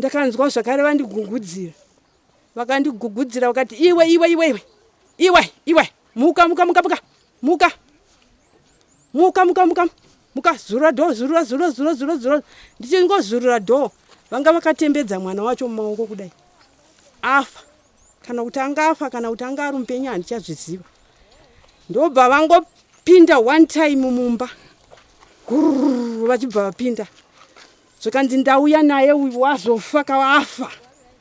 Ndakanzwa zvakare vandigugudzira. Vakandigugudzira vakati iwe iwe iwe iwe iwe iwe muka muka muka muka muka muka muka muka muka zurura dhoo zurura zurura zurura zurura zurura ndichingozurura dhoo vanga vakatembedza mwana wacho mumaoko kudai afa kana kuti anga afa kana kuti anga ari mupenyu handichazviziva ndobva vangopinda one time mumba gururu vachibva vapinda Zvikanzi ndauya naye uyu wazofa ka afa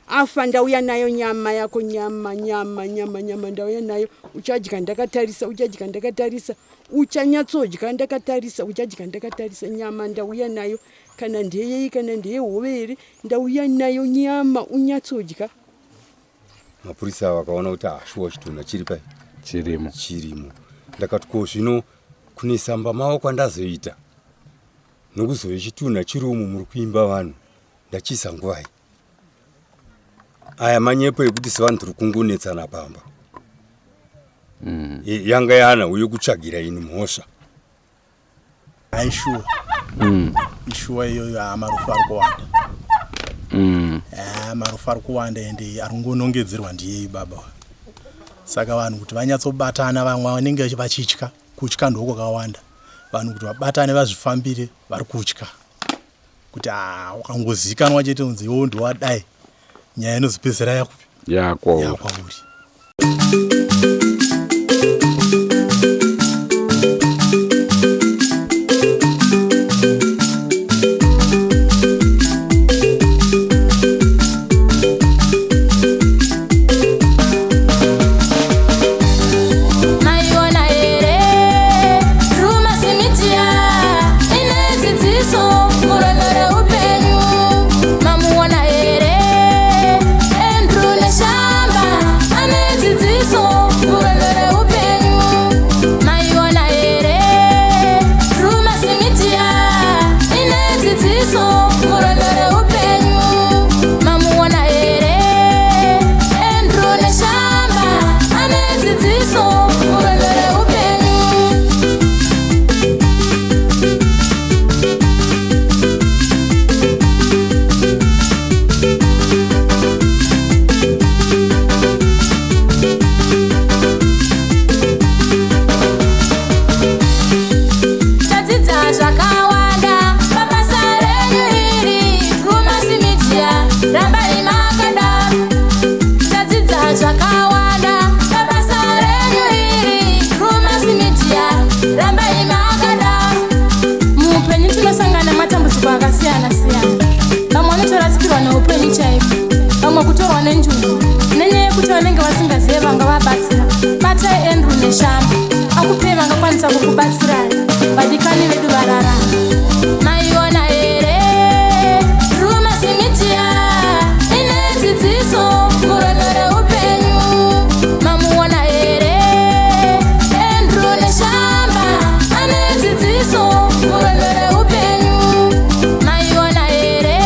afa ndauya nayo nyama yako nyama nyama nyama nyama ndauya nayo uchadya ndakatarisa uchadya ndakatarisa uchanyatsodya ndakatarisa uchadya ndakatarisa nyama ndauya nayo kana ndeyei kana ndeyehove here ndauya nayo nyama unyatsodya. Mapurisa vakaona kuti ah, shuwa chitunha chiri pai chirimo chirimo ndakati ko zvino kunesamba mavo kwandazoita Nokuzove chitunha chiri umu muri kuimba vanhu ndachiisa nguvai? Aya manyepo ekuti sevanhu tiri kungonetsana pamba. Mm. Yanga yana uye kutsvagira ini mhosva. Hayi shuwa. Mm. Ishuwa iyoyo haa marufu ari kuwanda. Mm. Haa marufu ari kuwanda ende ari kungonongedzerwa ndiye baba. Saka vanhu kuti vanyatsobatana vamwe vanenge vachitya kutya ndokwakawanda. Vanhu kuti vabatane vazvifambire vari kutya kuti ah, ukangozikanwa chete unzi iwe ndiwadai nyaya inozopedzera yakupi yakwauri. Maiona here Drewmas Media ine dzidziso murwendo reupenyu. Mamuona here Andrew Neshamba ane dzidziso murwendo reupenyu. Maiona here Drewmas Media ine dzidziso murwendo reupenyu. Mamuona here Andrew Neshamba ane dzidziso murwendo reupenyu. Tadzidza zvakawanda pabasa renyu iri Drewmas Media rambai makadaro. Tadzidza zvakawanda pabasa renyu iri Drewmas Media rambai makadaro. Muupenyu tinosangana nematambudziko akasiyana siyana. Vamwe vanotorasikirwa neupenyu chaiko, vamwe kutorwa nenjuzu nenyaya yekuti vanenge vasingazive vangavabatsira. Batai Andrew Neshamba akupei vangakwanisa kukubatsirai vadikani vedu vararama. Maiona here Drewmas Media ine dzidziso murwendo reupenyu. Mamuona here Andrew Neshamba ane dzidziso murwendo reupenyu. Maiona here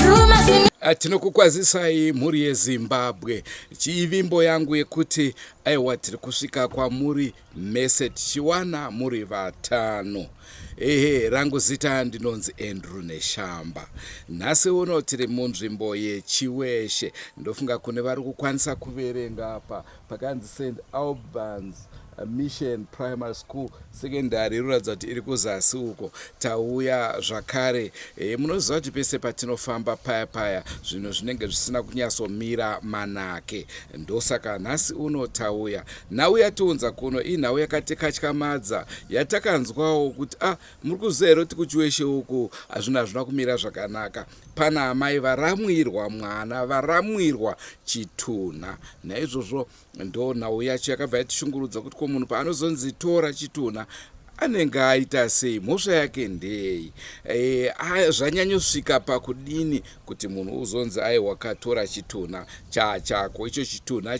Drewmas Tinokukwazisai mhuri yeZimbabwe. Chivimbo yangu yekuti aiwa tiri kusvika kwamuri mese tichiwana muri vatano. Ehe, rangu zita ndinonzi Andrew Neshamba. Nhasi uno tiri munzvimbo yeChiweshe. Ndofunga kune vari kukwanisa kuverenga apa pakanzi St Albans Mission Primary School Secondary inoratidza kuti iri kuzasi uko. Tauya zvakare. E, munoziva kuti pese patinofamba paya paya zvinhu zvinenge zvisina kunyatsomira manake. Ndosaka nhasi uno tauya. Nhau yatiunza kuno inhau yakatikatyamadza yatakanzwawo kuti ah, muri kuziva here kuti kuChiweshe uku zvinhu hazvina kumira zvakanaka. Pana amai varamwirwa mwana, varamwirwa chitunha. Naizvozvo Ndo nhau yacho yakabva yatishungurudza kuti ko munhu paanozonzi tora chitunha anenge aita sei mhosva yake ndeyei e, zvanyanyosvika pakudini kuti munhu uzonzi aiwa katora chitunha chachako icho chitunha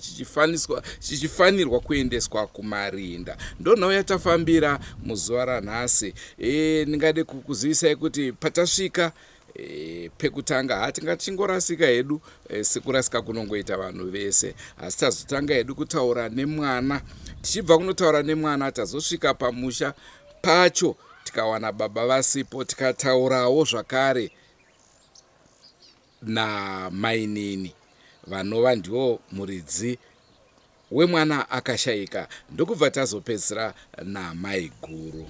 chichifanirwa kuendeswa kumarinda ndo nhau yatafambira muzuva ranhasi e, ndingade kukuzivisai kuti patasvika E, pekutanga ha tingatingorasika hedu e, sekurasika kunongoita vanhu vese asi tazotanga hedu kutaura nemwana tichibva kunotaura nemwana tazosvika pamusha pacho tikawana baba vasipo tikataurawo zvakare namainini vanova ndivo muridzi wemwana akashaika ndokubva tazopedzisira namaiguru.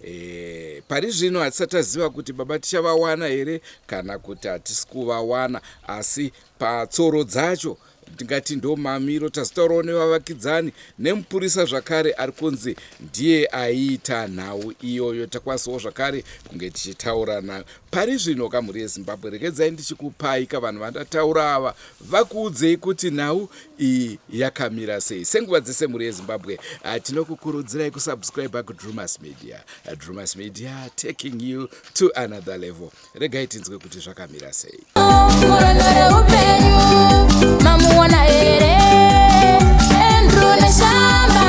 E, pari zvino hatisati taziva kuti baba tichavawana here kana kuti hatisi kuvawana asi patsoro dzacho ndingati ndo mamiro tazotaurawo nevavakidzani nemupurisa zvakare ari kunzi ndiye aiita nhau iyoyo takwanisawo zvakare kunge tichitaura nayo pari zvino kamhuri yezimbabwe regedzai ndichikupai kavanhu vandataura ava vakuudzei kuti nhau iyi yakamira sei senguva dzese mhuri yezimbabwe ah, tinokukurudzirai kusubscribe kudrumas media drumas media taking you to another level regai tinzwe kuti zvakamira sei Murondo reupenyu mamuona here Andrew Neshamba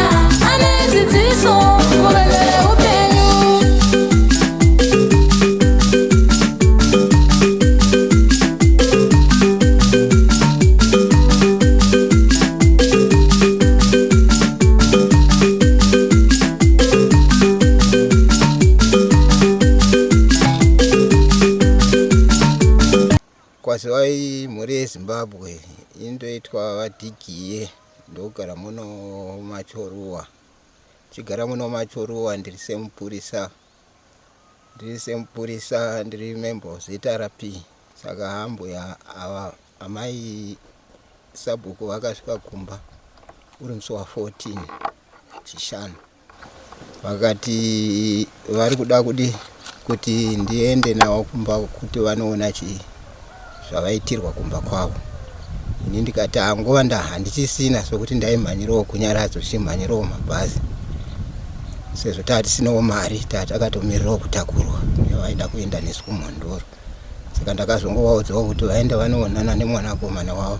ane dzidziso murondo reupenyu Kwaziwai mhuri yeZimbabwe, indoitwa VaDhigiye, ndogara muno maChoruwa. Chigara muno maChoruwa ndiri semupurisa, ndiri semupurisa, ndiri member of ZRP. Saka ambuya ava amai sabhuku vakasvika kumba uri musi wa 14 Chishanu. Vakati vari kuda kudi kuti ndiende navo kumba kuti vanoona chii zvavaitirwa kumba kwavo. Ini ndikati ah, nguva nda handichisina sokuti ndaimhanyirawo kunyaradzo tichimhanyirawo mabhazi sezvo taa tisinawo mari taa takatomirirawo kutakurwa nevaida kuenda nesu kumhondoro. Saka ndakazongovaudzawo kuti vaende vanoonana nemwanakomana wavo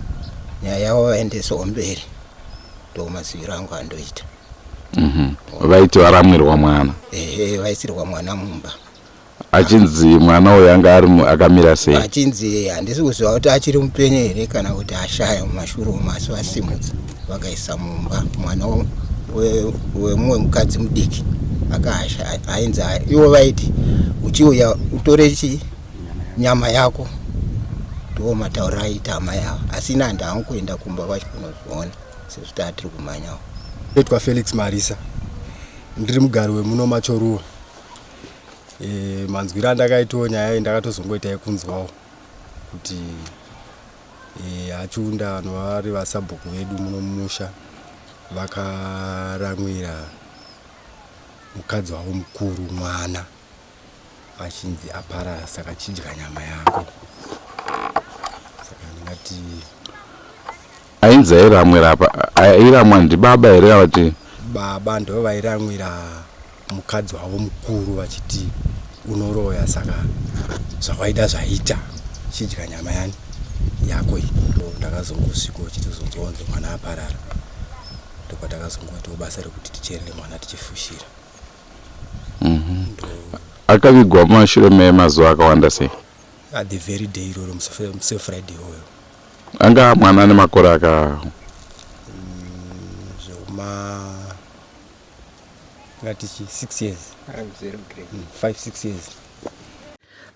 nyaya yavo vaendesewo mberi. Ndomaziviro angu andoita. Mm -hmm. Vaiti varamwirwa mwana. Ehe, vaisirwa mwana mumba. Achinzi mwana uyu anga ari akamira sei? Achinzi handisi kuziva kuti achiri mupenyu here kana kuti ashaya mumashure umu, asi vasimudza vakaisa mumba mwana wemumwe mukadzi mudiki akahasha ainzi ivo vaiti uchiuya utore chi nyama yako ndiwo matauriro aiita amai ava asi ini handangu kuenda kumba kwacho kunozviona sezvo taa tiri kumhanyawo. Ndoitwa Felix Marisa, ndiri mugari wemuno maChoruwa. E, manzwiro andakaitawo nyaya iyi ndakatozongoita yekunzwawo kuti e, Achiunda vanhu vari vasabhuku vedu muno mumusha vakaramwira mukadzi wavo mukuru mwana achinzi aparara saka chidya nyama yako saka ndingati Ainzi airamwira apa airamwa ndibaba here kana kuti baba ndo vairamwira mukadzi wavo mukuru vachiti unoroya saka zvakwaida zvaita chidya nyama yani yako iyi ndakazongosvika uchitozonzwa kunzi mwana aparara ndopatakazongoitawo basa rekuti ticherere mwana tichifushira mm -hmm. akavigwa mumashure memazuva akawanda sei at the very day iroro musi wefriday iwoyo Anga mwana ane makore aka zvekuma ngati chi 6 years 5 6 years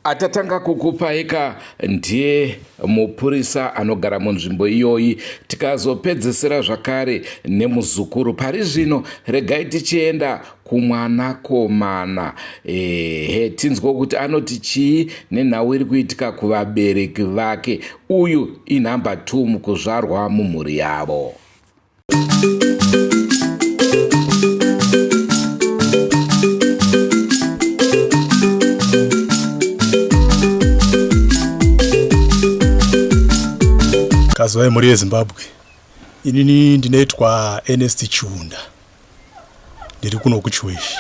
Atatanga kukupaika ndiye mupurisa anogara munzvimbo iyoyi tikazopedzesera zvakare nemuzukuru. Pari zvino regai tichienda kumwanakomana ehe tinzwe kuti anoti chii nenhau iri kuitika kuvabereki vake uyu inhamba 2 mukuzvarwa mumhuri yavo. Kazwai mhuri yeZimbabwe. Inini ndinoitwa Ernest Chiunda. Ndiri kuno kuChiweshi.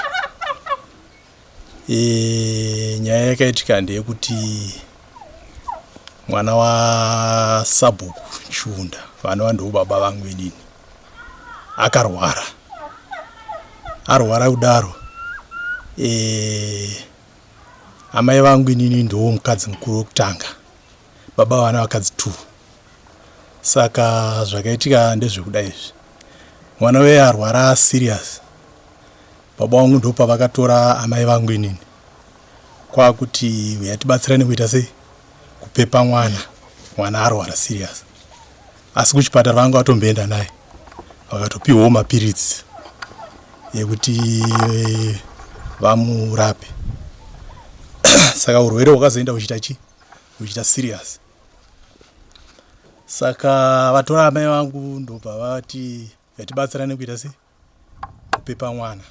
E, nyaya yakaitika ndeyekuti mwana wasabhuku Chiunda vanova ndivo baba vangu inini akarwara. Arwara kudaro e, amai vangu inini ndiwo mukadzi mukuru wekutanga baba vana vakadzi two saka zvakaitika ndezvekuda izvi mwana uye arwara serious baba vangu ndopavakatora amai vangu inini kwakuti uyatibatsira nekuita sei kupepa mwana Mwana arwara serious. Asi kuchipatara vanga vatomboenda naye vakatopiwawo mapiritsi ekuti eh, vamurape. Saka urwere hwakazoenda huchiita chi huchiita serious. Saka vatora amai vangu ndobva vati yatibatsirane kuita sei kupepa mwana.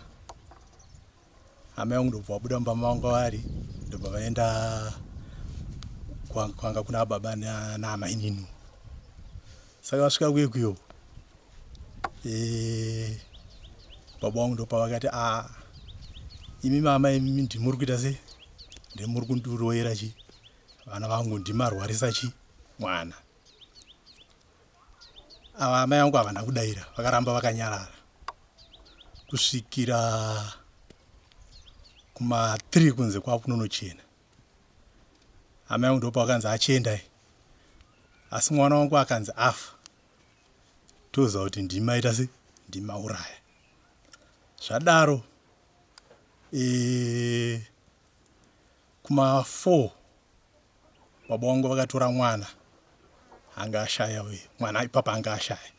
Amai vangu ndobva vabuda mumba mavanga vari ndobva vaenda kwanga kuna baba naamainini. Saka vasvika kuye kuyo e, baba vangu ndopavakati a ah, imi mama imi ndimuri kuita sei ndimuri kundiroyera chi vana vangu ndimarwarisa chi mwana. Ava amai vangu havana kudaira vakaramba vakanyarara kusvikira kuma 3 kunze kwakunonochena. Amai vangu ndopavakanzi achiendai asi mwana wangu akanzi afa toziva kuti ndimaita se ndimauraya. Zvadaro e, kuma 4 Baba vangu vakatora mwana anga ashaya uye mwana ipapa anga ashaya.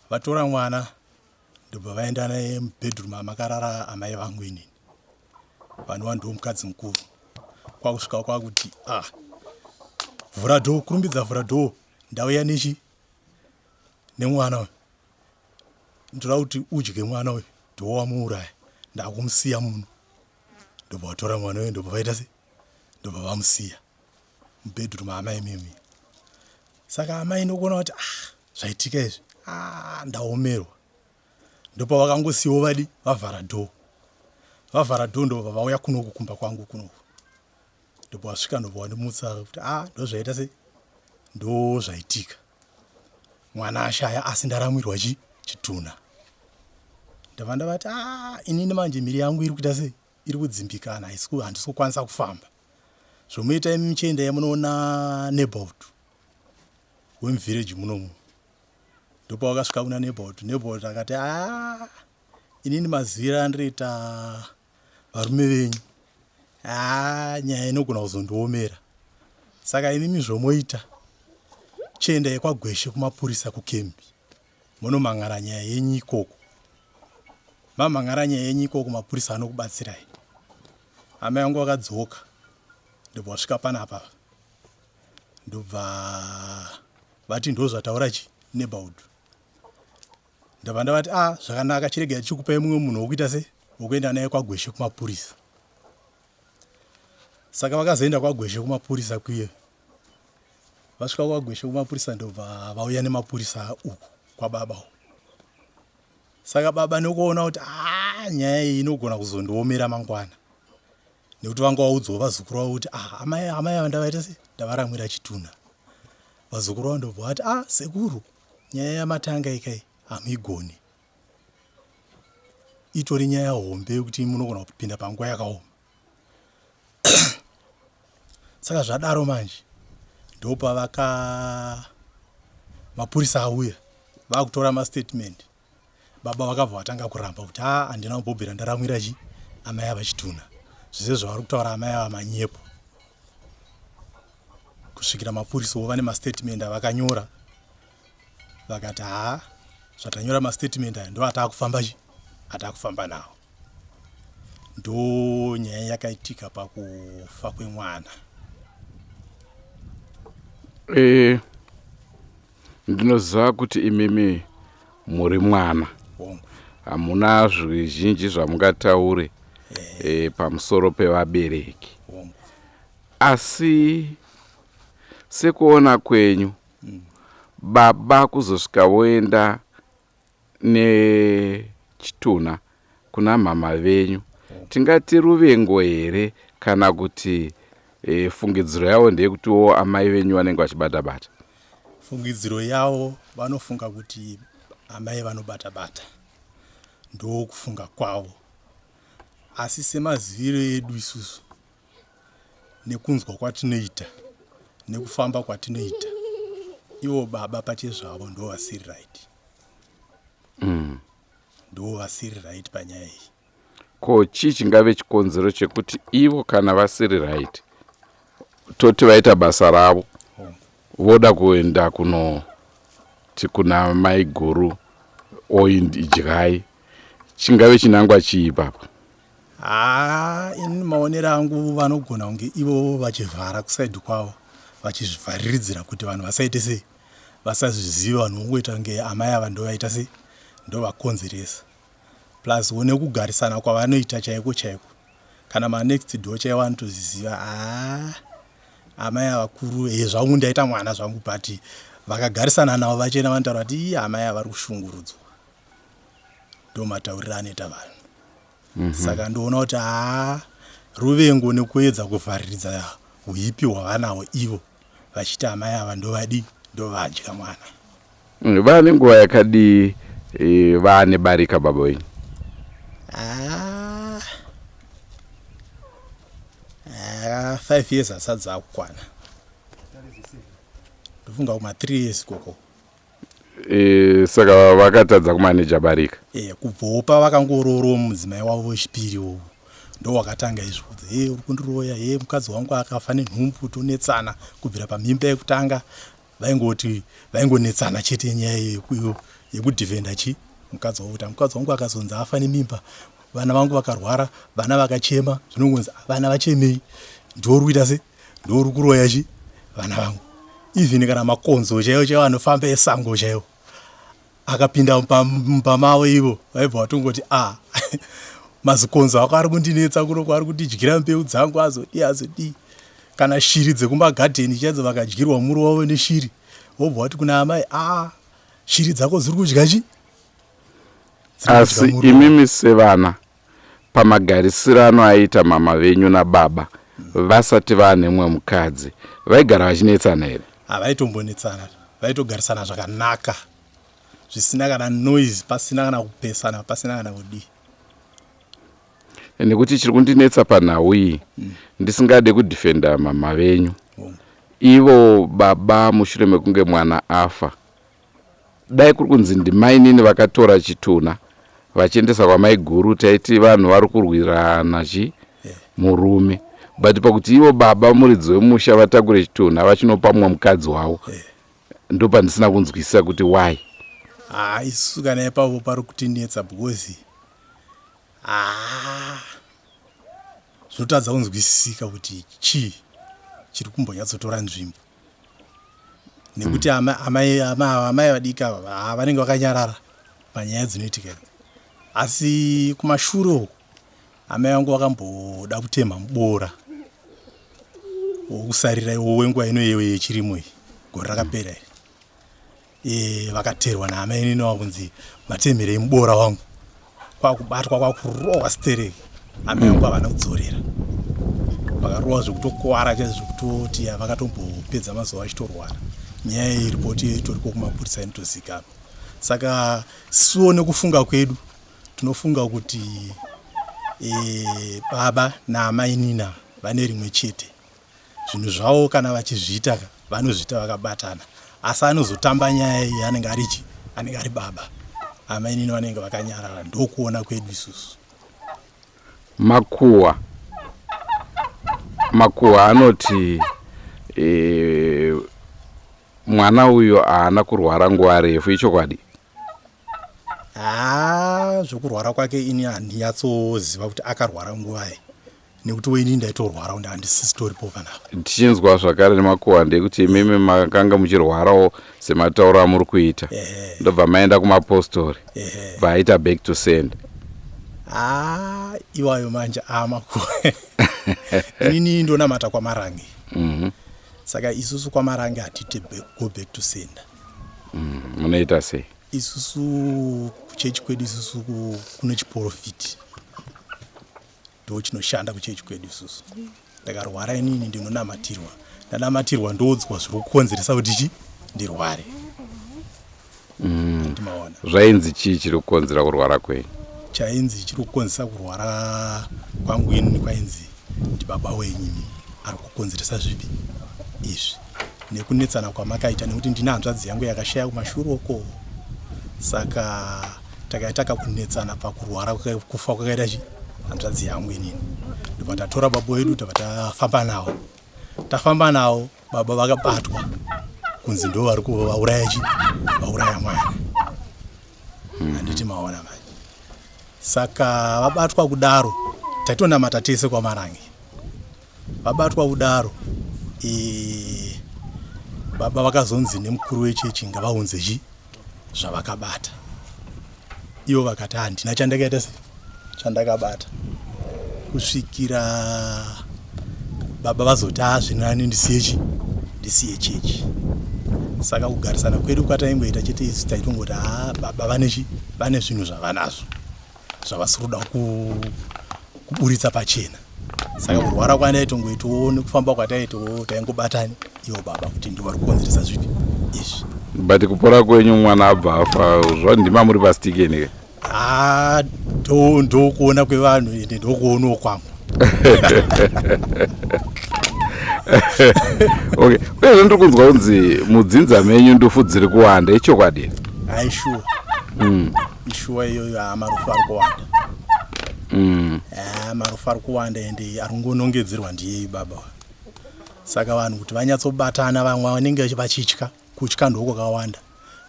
Vatora mwana ndobva vaenda naye mubedroom amakarara amai vangu inini vanova ndiwo mukadzi mukuru kwakusvika kwakuti ah vhura dhoo kurumbidza vhura dhoo ndauya nechi nemwana uyu ndoda kuti udye mwana uyu ndowamuuraya ndakumusiya muno ndobva vatora mwana uyu ndobva vaita sei ndobva vamusiya mubedroom amai mimi saka amai ndokuona kuti ah zvaitika izvi ah ndaomerwa ndopavakangosiwo vadi vavhara door vavhara door ndobva vauya kunoku kumba kwangu kunoku ndobva vasvika ndobva vandimutsa kuti ah ndozvaita sei ndozvaitika mwana ashaya asi ndaramwirwa chi chitunha ndabva ndavati ah inini manje mhiri yangu iri kuita sei iri kudzimbikana handisi kukwanisa kufamba zvomuita imi muchienda yamunoona neighborhood wemuvillage munomu ndopawakasvika kuna neighborhood neighborhood akati a inini maziviro andiriita varume venyu haa nyaya inogona kuzondiomera saka imimi zvomoita chiendai kwagweshe kumapurisa kukembi Munomhan'ara nyaya yenyu ikoko. Mamhan'ara nyaya yenyu ikoko mapurisa anokubatsirai. Amai vangu vakadzoka ndobva vasvika panapa ndobva vati ndozvataura chi neighborhood. Ndobva ndavati ah zvakanaka chiregai tichikupai mumwe munhu wokuita se wokuenda naye kwaGweshe kumapurisa. Saka vakazoenda kwaGweshe kumapurisa kuye Vasvika kwaGweshe kumapurisa ndobva vauya nemapurisa uku kwababa uku. Saka baba nekuona kuti ah, nyaya iyi inogona kuzondiomera mangwana nekuti vanga vaudzawo vazukuru vavo kuti ah, amai amai ava ndavaita se ndavaramwira chitunha. Vazukuru vavo ndobva vati ah, sekuru nyaya yamatanga ikai hamuigoni, itori nyaya hombe yekuti munogona kupinda panguva yakaoma. Saka zvadaro manje ndopavaka mapurisa auya vakutora mastatement baba vakabva vatanga kuramba kuti haa handina kumbobvira ndaramwira chi amai ava chitunha zvese zvavari kutaura amai ava manyepo kusvikira mapurisa wo vane mastatement avakanyora vakati haa zvatanyora mastatement aya ndo atakufamba chi atakufamba nawo Ndo nyaya yakaitika pakufa kwemwana. E, ndinoziva kuti imimi muri mwana hamuna zvizhinji zvamungataure e, pamusoro pevabereki asi sekuona kwenyu mm. Baba kuzosvika voenda nechitunha kuna mhamha venyu tingati ruvengo here kana kuti e, fungidziro yavo ndeyekutiwo amai venyu vanenge vachibata bata? Fungidziro yavo vanofunga kuti amai vanobata bata, ndokufunga kwavo, asi semaziviro edu isusu nekunzwa kwatinoita nekufamba kwatinoita ivo baba pachezvavo ndo vasiri right Ndo vasiri right panyaya iyi. Ko chii chingave chikonzero chekuti ivo kana vasiri right toti vaita basa ravo oh. Voda kuenda kunoti kuna maiguru oidyai, chingave chinangwa chii ipapa? Haa, ini maonero angu vanogona kunge ivo vachivhara kusaidhi kwavo, vachizvivhariridzira kuti vanhu vasaite sei, vasazviziva. Vanhu vongoita kunge amai ava ndovaita sei, ndovakonzeresa. Plus wo nekugarisana kwavanoita chaiko chaiko, kana manext door chaiwo anotozviziva. Haa, amai avakuru e zvangu ndaita mwana zvangu, but vakagarisana navo vachena vanotaura kuti ii, amai ava vari kushungurudzwa. Ndo matauriro anoita vanhu. Saka ndoona kuti haa, ruvengo nekuedza kuvhariridza huipi hwavanahwo ivo, vachiti amai ava ndovadi, ndovadya mwana. Vane nguva yakadii vaane barika baba venyu? Ah, ah, 5 years asati dzakukwana, ndofunga kuma 3 years ikoko. Saka vakatadza kumaneja barika? E, kubvawo pavakangoroorwa mudzimai wavo wechipiri uwu, ndo wakatanga izvo kuti he, uri kundiroya, he, mukadzi wangu akafa nenhumbu, tonetsana. Kubvira pamimba yekutanga vaingoti vaingonetsana chete, nyaya yekudhifenda chi mukadzi wavo, kuti mukadzi wangu akazonzi afa nemimba, vana vangu vakarwara, vana vakachema, zvinongonzi vana vachemei, ndori kuita se ndori kuroya chi vana vangu. Even kana makonzo chaiwo chaiwo anofamba esango chaiwo akapinda mumba mavo, ivo vaibva vatongoti, a mazikonzo ako ari kundinetsa kuno, kwaari kundidyira mbeu dzangu, azodii azodii. Kana shiri dzekumagadheni chaidzo, vakadyirwa muri wavo neshiri, vobva vati kuna amai, a shiri dzako dziri kudya chi. Asi imimi sevana, pamagarisirano aiita mama venyu nababa vasati vaane mumwe mukadzi, vaigara vachinetsana here? Havaitombonetsana, vaitogarisana zvakanaka, zvisina kana noise, pasina kana kupesana, pasina kana kudii. Nekuti chiri kundinetsa panhau iyi, ndisingade kudhifenda mama venyu, ivo baba mushure mekunge mwana afa, dai kuri kunzi ndimainini vakatora chitunha vachiendesa kwamaiguru, taiti vanhu vari kurwirana chi murume. But pakuti ivo baba muridzi wemusha vatakure chitunha vachinopa mumwe mukadzi wavo, ndopandisina kunzwisisa kuti why. Haa, isusu kana ipapo pari kutinetsa, because haa, zvinotadza kunzwisisika kuti chii chiri kumbonyatsotora nzvimbo, nekuti amai vadiki ava, haa, vanenge vakanyarara panyaya dzinoitika idzi. Asi kumashure uku amai vangu vakamboda kutemha muboora wokusarira iwo wenguva ino yechirimo iyi, gore rakapera iri. Vakateerwa naamai nini kunzi matemherei muboora wangu, kwakubatwa, kwakurohwa stereki. Amai vangu havana kudzorera, vakarohwa zvekutokwara chaizvo, zvekutoti vakatombopedza mazuva vachitorwara. Nyaya iyi, ripoti itoriko kumapurisa, inotozikanwa. Saka suwo nekufunga kwedu tinofunga kuti baba naamai nina vane rimwe chete. Zvinhu zvavo kana vachizviita, vanozviita vakabatana, asi anozotamba nyaya iyi anenge arichi anenge ari baba, amainini vanenge vakanyarara. Ndokuona kwedu isusu. Makuhwa anoti mwana uyu haana kurwara nguva refu, ichokwadi? Haa, zvokurwara kwake ini handinyatsoziva kuti akarwara nguvai, nekuti weini ndaitorwara kunde handisisitoripo panapa. Tichinzwa zvakare nemakuhwa ndekuti imimi makanga muchirwarawo sematauro amuri kuita, ndobva maenda kumapostori, bva aita back to send. Haa, iwayo manje amakuhwa. Inini ndonamata kwaMarange. Saka isusu kwaMarange hatiite go back to sender. Munoita sei? Isusu kuchechi kwedu isusu kune chiprofiti, ndo chinoshanda kuchechi kwedu isusu. Ndakarwara inini ndinonamatirwa, ndanamatirwa ndoudzwa zviri kukonzeresa kuti chi ndirware. Ndimaona. Zvainzi chii chiri kukonzera kurwara kwenyu? Chainzi chiri kukonzeresa kurwara kwangu inini, kwainzi ndibaba wenyu ari kukonzeresa zvipi izvi nekunetsana kwamakaita, nekuti ndine hanzvadzi yangu yakashaya kumashure uko. Saka takaita kakunetsana pakurwara, kufa kwakaita chi hanzvadzi yangu inini, ndobva tatora baba wedu, tabva tafamba nawo. Tafamba nawo, baba vakabatwa. Kunzi ndo vari kuvauraya chi vauraya mwana. Handiti maona manje. Saka vabatwa kudaro taitonamata tese kwaMarange. Vabatwa kudaro e, baba vakazonzi nemukuru wechechi ngavaunze chi zvavakabata. Ivo vakati handina chandakaita se chandakabata kusvikira baba vazoti azvinani ndisiye chi ndisiye chechi. Saka kugarisana kwedu kwataingoita chete isu taitongoti haa baba vane chi vane zvinhu zvavanazvo zvavasiri kuda kuburitsa pachena. Saka kurwara kwandaitongoitawo nekufamba kwataitawo taingobatani ivo baba kuti ndivo vari kukonzeresa zvipi izvi. But kupora kwenyu mwana abva afa zvandima muri pastikeni. Ah, ndokuona kwevanhu ende ndokuonawo kwangu. Okay, uyezve ndiri kunzwa kunzi mudzinza menyu ndufu dziri kuwanda, ichokwadi? Hayi shuwa. Ishuwa iyoyo, haa marufu ari kuwanda. Haa marufu ari kuwanda ende ari kungonongedzerwa ndiyeyu baba. Saka vanhu kuti vanyatsobatana, vamwe vanenge vachitya, kutya ndokwakawanda.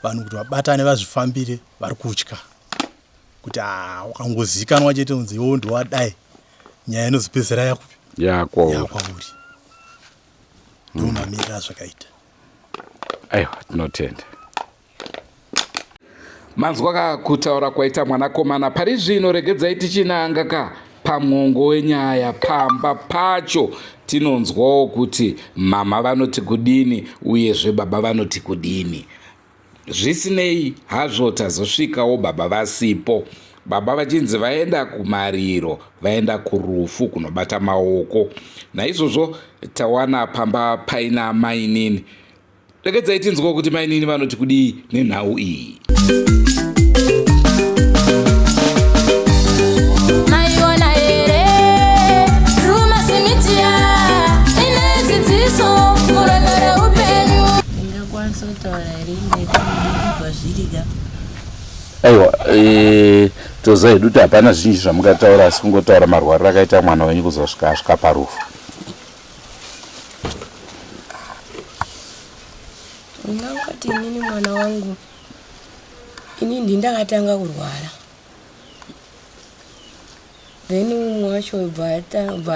Vanhu kuti vabatane vazvifambire vari kutya kuti haa ukangozikanwa chete unzi iwe ndiwadai, nyaya inozopedzisira yakupi yakwauri. Ndomamirira azvakaita. Aiwa, tinotenda. Manzwa ka kutaura kwaita mwanakomana pari zvino, regedzai tichinanga ka pamwongo wenyaya pamba pacho tinonzwawo kuti mama vanoti kudini uyezve baba vanoti kudini. Zvisinei hazvo tazosvikawo baba vasipo. Baba vachinzi vaenda kumariro, vaenda kurufu kunobata maoko. Naizvozvo tawana pamba paina mainini. Regedzai tinzwawo kuti mainini vanoti kudii nenhau iyi. Maiona here Rumasi Media ine dzidziso murwendo reupenyu. Ndingakwanisa kutaura here ndaita mudiki kwazviri ka? Aiwa, e, toziva hedu kuti hapana zvinji zvamungataura asi kungotaura marwariro akaita mwana wenyu kuzosvika asvika parufu. Ndingangoti inini mwana wangu ini ndini ndakatanga kurwara then umwe wacho bva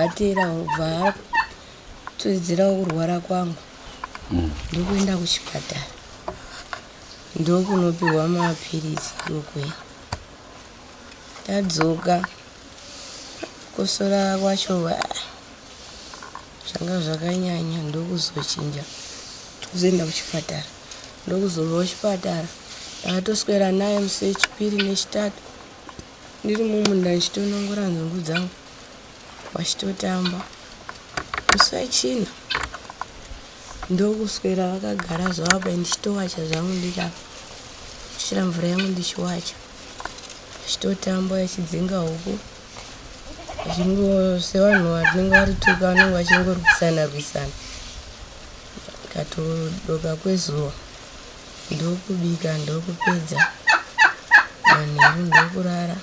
atera bva atudzirawo kurwara kwangu ndokuenda kuchipatara ndokunopiwa mapiritsi ndokuya tadzoka kukosora kwacho zvanga zvakanyanya ndokuzochinja kuzoenda kuchipatara ndokuzobva kuchipatara ndakatoswera naye musi wechipiri nechitatu ndiri mumunda ndichitonongora nzungu dzangu vachitotamba musi wechina ndokuswera vakagara zvavo apa ndichitowacha zvangu ndichira mvura yangu ndichiwacha vachitotamba vachidzinga huku sevanhu vanenge vari tuka vanenge vachingorwisana rwisana katodoka kwezuva ndokubika ndokupedza manheru ndokurara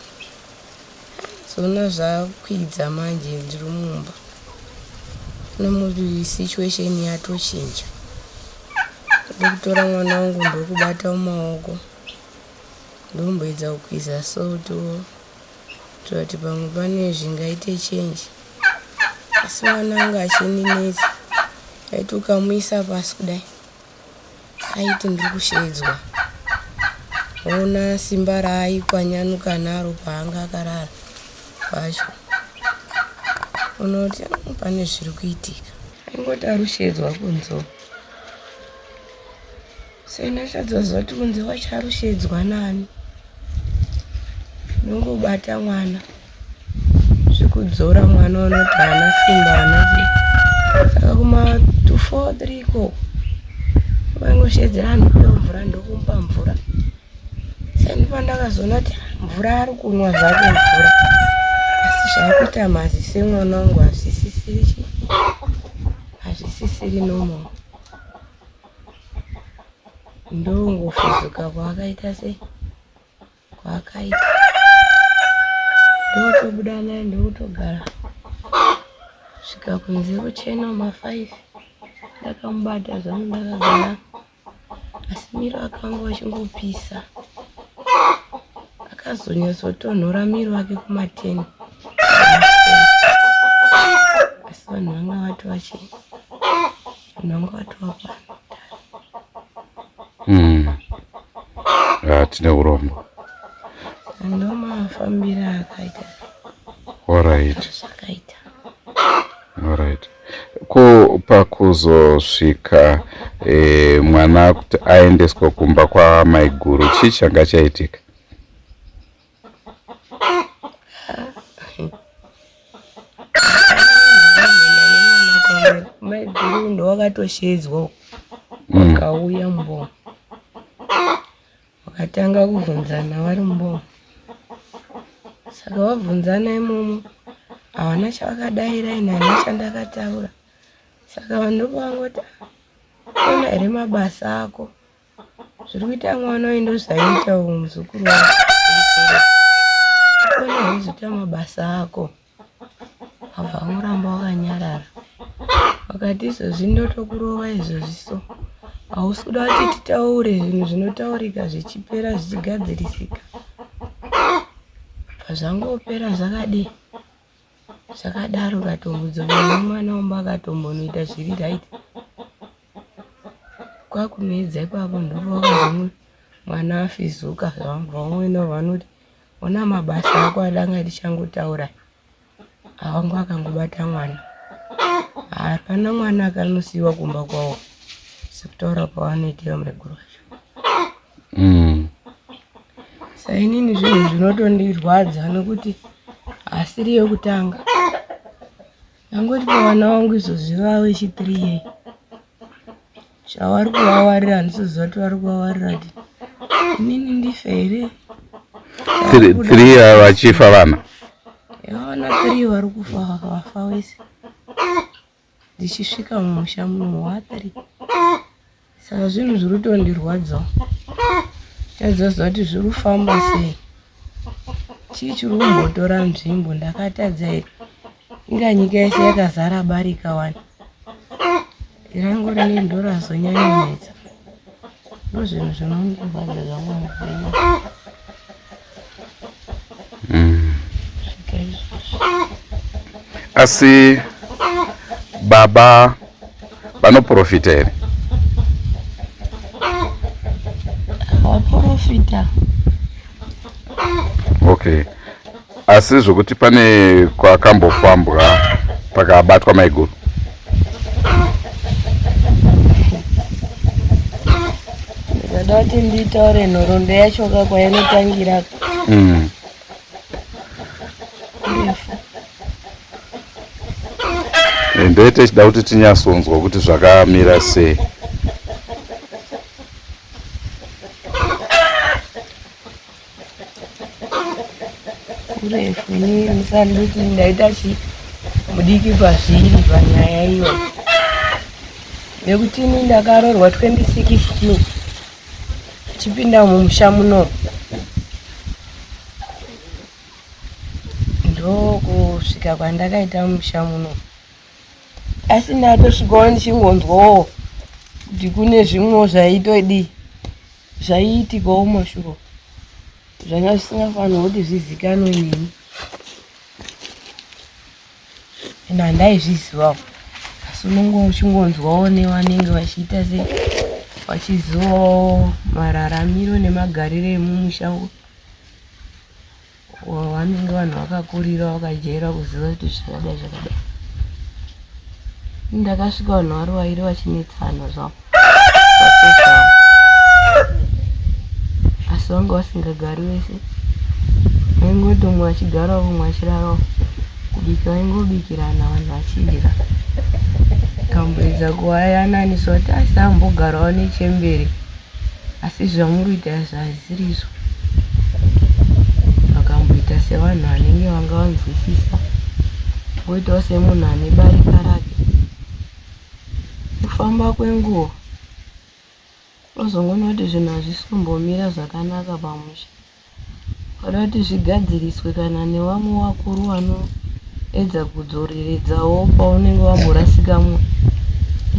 zona zvakwidza manje ndiri mumba nomuti situation yatochinja ndokutora mwana wangu ndokubata mumaoko ndomboedza kukwiza soto Toti pamwe pane zvingaite change asi mwana anga achindinetsa aiti ukamuisa pasi kudai aiti ndiri kusheedzwa ona simba raaikanyanuka naro paanga akarara pacho unoti pane zviri kuitika aingoti arusheedzwa kunzo Sendachadzoziva kuti kunze kwacho arushedzwa nani. Ndongobata mwana zvekudzora mwana unoti haana simba haana chii. Saka kuma 2 4 3 ikoko vaingoshedzera anhu kuda mvura ndokumupa mvura. Saka ndopandakazoona kuti mvura ari kunwa zvake mvura asi zvaakuita maziso emwana wangu hazvisisiri chii hazvisisiri normal. Ndongofuzuka kwaakaita sei kwaakaita ndotobuda naye ndokutogara svika kunze kuchena ma5 ndakamubata zvangu ndakagara. Asi miro akanga achingopisa. Akazonyatsotonhora miro wake kumateni. Asi vanhu vanga vatova chii? Vanhu vanga vatova pano. Ah, tine urombo. Ndomafambiro akaita. Alright. Zvakaita. Alright. Ko pakuzosvika e, mwana kuti aendeswe kumba kwamaiguru chii changa chaitika? Maiguru ndowakatoshedzwa wakauya mm. mbo Vakatanga kubvunzana vari mumba Saka vabvunzana imomo havana chavakadaira ini handina chandakataura. Saka vanhu ndopavangoti ona here mabasa ako zviri kuita mwana uyu ndozvaiita uyu muzukuru wako. Ona here zviri kuita mabasa ako. Wabva wangoramba wakanyarara. Vakati izvozvi ndotokurova izvozvi so. Hausi kuda kuti titaure zvinhu zvinotaurika zvichipera zvichigadzirisika. Pazvangopera zvakadii? Zvakadaro katombodzokera nemwana wamba akatombonoita zviri right. Kwakumedza ipapo ndopawakazomwe mwana afizuka vamwene vanoti Hona mabasa ako adanga tichangotaura awangu akangobata mwana. Hapana mwana akanosiiwa kumba kwawo sekutaura kwavanoitira maiguru vacho. Mm. Sainini zvinhu zvinotondirwadza nokuti asiri yekutanga. Ndangoti pavana vangu izvozvi vave chi 3 year. Chavari kuvawarira handisiziva kuti vari kuvawarira kuti inini ndife here. 3 year vachifa vana. Vana 3 vari kufa vafa wese. Ndichisvika mumusha muno wa 3. Saka zvinhu zviri kutondirwadzawo. Tadza kuti zviri kufamba sei. Chii chiri kumbotora nzvimbo ndakatadza here? Inga nyika yese yakazara barika wani. Rangu rinei ndorazonyanyonetsa. Ndozvinhu zvinondirwadza zvangu muupenyu. Mm. Asi baba vanoprofita here? Vaprofita. Okay. Asi zvokuti pane kwakambofambwa pakabatwa maiguru. Ndikada kuti nditaure nhoroondo yacho ka kwainotangira. Mm. Ndee techida kuti tinyasonzwa kuti zvakamira sei. Kurefu ini musanditi ndaita chi mudiki pazviri panyaya iyo. Nekuti ini ndakaroorwa 2016 chipinda mumusha muno ndokusvika kwandakaita mumusha muno asi ndatosvikawo ndichingonzwawo kuti kune zvimwewo zvaitodii zvaiitikawo mashuro zvanga zvisingafanirwa kuti zvizikanwe neni and handaizvizivawo asi unonge uchingonzwawo nevanenge vachiita se vachizivawo mararamiro nemagariro emumusha Vanenge vanhu vakakurira vakajaira kuziva kuti zvakadai zvakadai. Ndakasvika vanhu vari vairi vachinetsana zvavo pachezvavo asi vanga vasingagari vese vaingoti umwe achigara umwe achirara kubika vaingobikirana vanhu vachidya kamboedza kuvayananisa kuti asi ambogarawo nechembere Asi zvamuri kuita izvi hazvisiri izvo. Vakamboita sevanhu vanenge vanga vanzwisisa. Voitawo semunhu ane barika rake. Kufamba kwenguva unozongoona kuti zvinhu hazvisi kumbomira zvakanaka pamusha. Vanoda kuti zvigadziriswe kana nevamwe vakuru vanoedza kudzoreredzawo paunenge wamborasika mwoyo.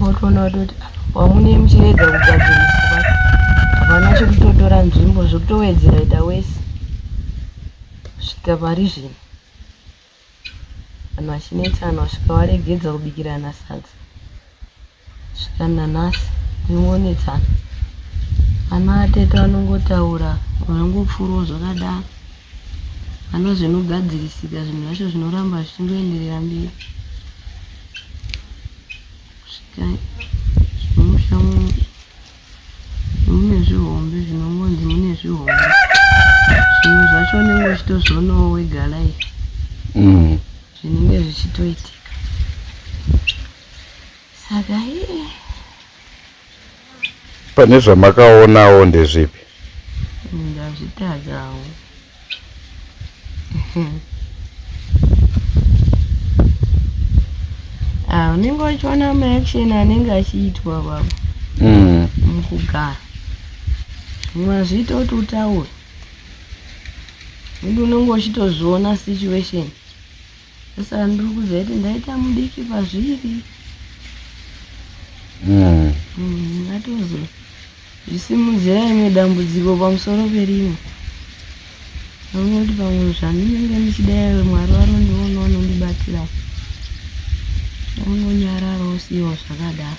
Wotoona kutoti pamunenge muchiedza kugadzirisa pacho Zvichiri kutotora nzvimbo zvekutowedzera ita wesi kusvika pari zvino. Vanhu vachinetsana kusvika varegedza kubikirana sadza. Kusvika nanhasi tinongonetsana. Ana atete vanongotaura vanongopfuurawo zvakadaro. Hapana zvinogadzirisika zvinhu zvacho zvinoramba zvichingoenderera mberi. Kusvika mumusha mune zvihombe zvinongonzi mune zvihombe. Zvimwe zvacho unenge uchitozvionawo wega live. Zvinenge zvichitoitika. Saka hii. Pane zvamakaonawo ndezvipi? Ndazvitadzawo. Ah, unenge uchiona maaction anenge achiitwa baba mukugara. Zvimwe hazviite kuti utaure. Nekuti unenge uchitozviona situation. Saka ndiri kuziva kuti ndaita mudiki pazviri. Ndatozo zvisimudzira rimwe dambudziko pamusoro perimwe. Ndaona kuti pamwe zvandinenge ndichida Mwari vanondiona vanondibatsira. Ndangonyarara usiwo zvakadaro.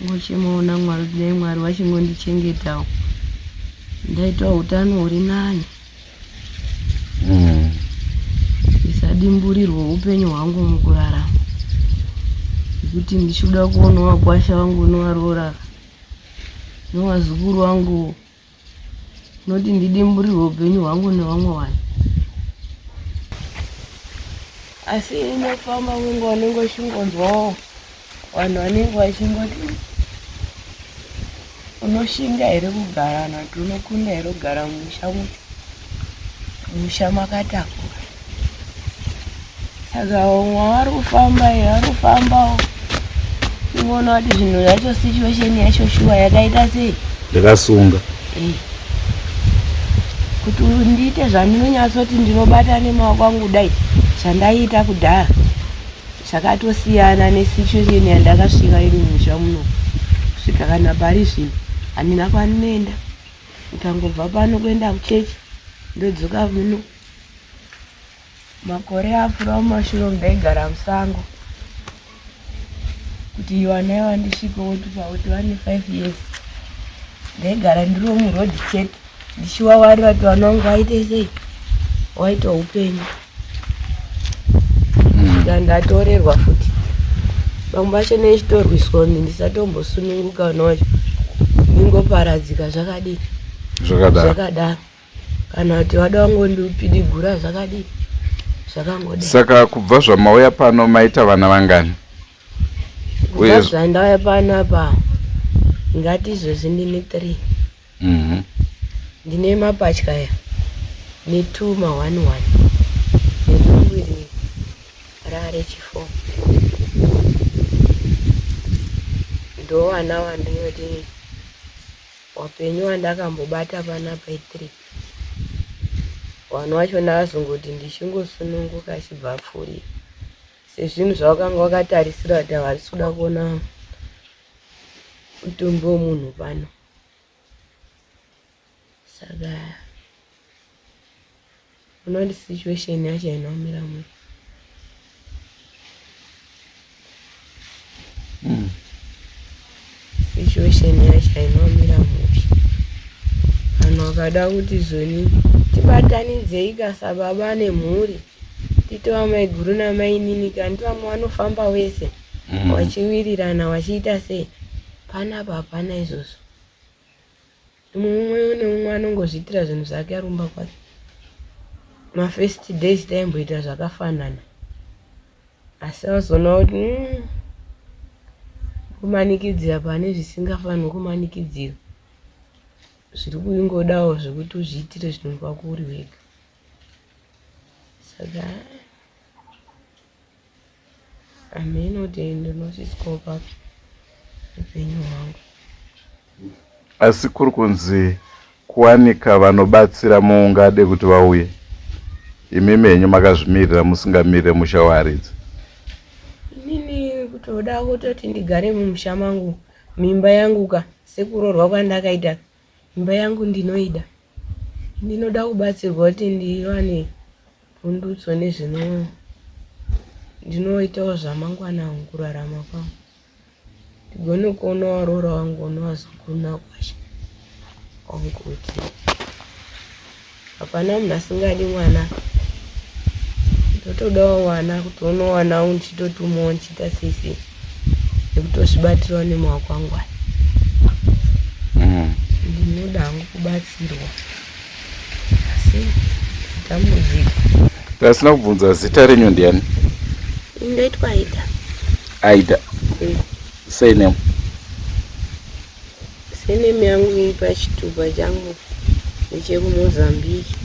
Ngochemawo naMwari kuti dai Mwari vachingondichengetawo. Ndaitawo utano huri nani. Ndisadimburirwe upenyu hwangu mukurarama nekuti ndichida kuona wakwasha wangu nowaroora nowazukuru wangu noti ndidimburirwe upenyu hwangu nevamwe vanhu asi inofamba kwenguva unenge uchingonzwawo vanhu vanenge vachingoti unoshinga here kugara kana kuti unokunda here kugara mumusha musha makatakura saka vamwe vari kufamba vari kufambawo tingoona kuti zvinhu zvacho situation yacho shuwa yakaita sei ndakasunga eh. Kuti ndiite zvandinonyatsoti ndinobata nemaoko angu kudai zvandaiita kudhara Zvakatosiyana nesituation yandakasvika iri mumusha muno kusvika kana pari zvino handina kwandinoenda ndikangobva pano kuenda kuchechi ndodzoka muno makore apfuura mumashure umu ndaigara musango kuti vana iva ndisvikewo kuti vane 5 years ndaigara ndiriwo muroad chete ndichiwawarira kuti vana vangu vaite sei waita upenyu kusvika ndatorerwa futi vamwe vacho nechitorwiswa kuti ndisatombosununguka vana vacho ndingoparadzika zvakadii zvakadaro kana kuti vada vangondipidigura zvakadii zvakangodai saka kubva zvamauya pano maita vana vangani kubva zvandauya pano apa ngati izvozvi ndine 3 Ndine mapatya aya netwo ma one one nedumbu iri raarechi four ndovana vandinoti wapenyu wandakambobata panapa ithree one wacho ndakazongoti ndichingosununguka achibva apfuurira sezvinhu zvawakanga wakatarisira kuti havasi kuda kuona mutumbi wemunhu pano saka unoti situation yacho haina kumira mushe. Situation yacho haina kumira mushe. Vanhu vakada kuti zvoni tibatanidzei ka sababa nemhuri titova maiguru namainini kanti vamwe vanofamba wese vachiwirirana vachiita sei panapa hapana izvozvo. Mumwe neumwe anongozviitira zvinhu zvake ari kumba kwake. Mafirst days taimboita zvakafanana asi azoona kuti kumanikidzira pane zvisingafanirwi kumanikidzira zviri kungodawo zvekuti uzviitire zvinhu kwako uri wega saka Hameno kuti ndinosvitswawo papi upenyu hwangu. Asi kuri kunzi kuwanika vanobatsira mungade kuti vauye imimi henyu makazvimirira musingamirire musha wearidzi. Inini kutoda kutoti ndigare mumusha mangu mimba yangu ka sekuroorwa kwandakaita. Imba yangu ndinoida. Ndinoda kubatsirwa kuti ndiwane pundutso nezvino ndinoitawo zvamangwana angu kurarama kwangu. Ndigone kuona varoora vangu nevazukuru nakwasha wangu kuti hapana munhu asingadi mwana. Ndotodawo mwana kuti unowanawo ndichitotumawo ndichiita sei sei nekutozvibatirawo nemaoko angu aya. Ndinoda hangu kubatsirwa asi dambudziko. Ndasina kubvunza zita renyu ndiani? Ndoitwa Aida. Aida. Surname. Surname yangu iri pachitupa changu ndechekumozambique.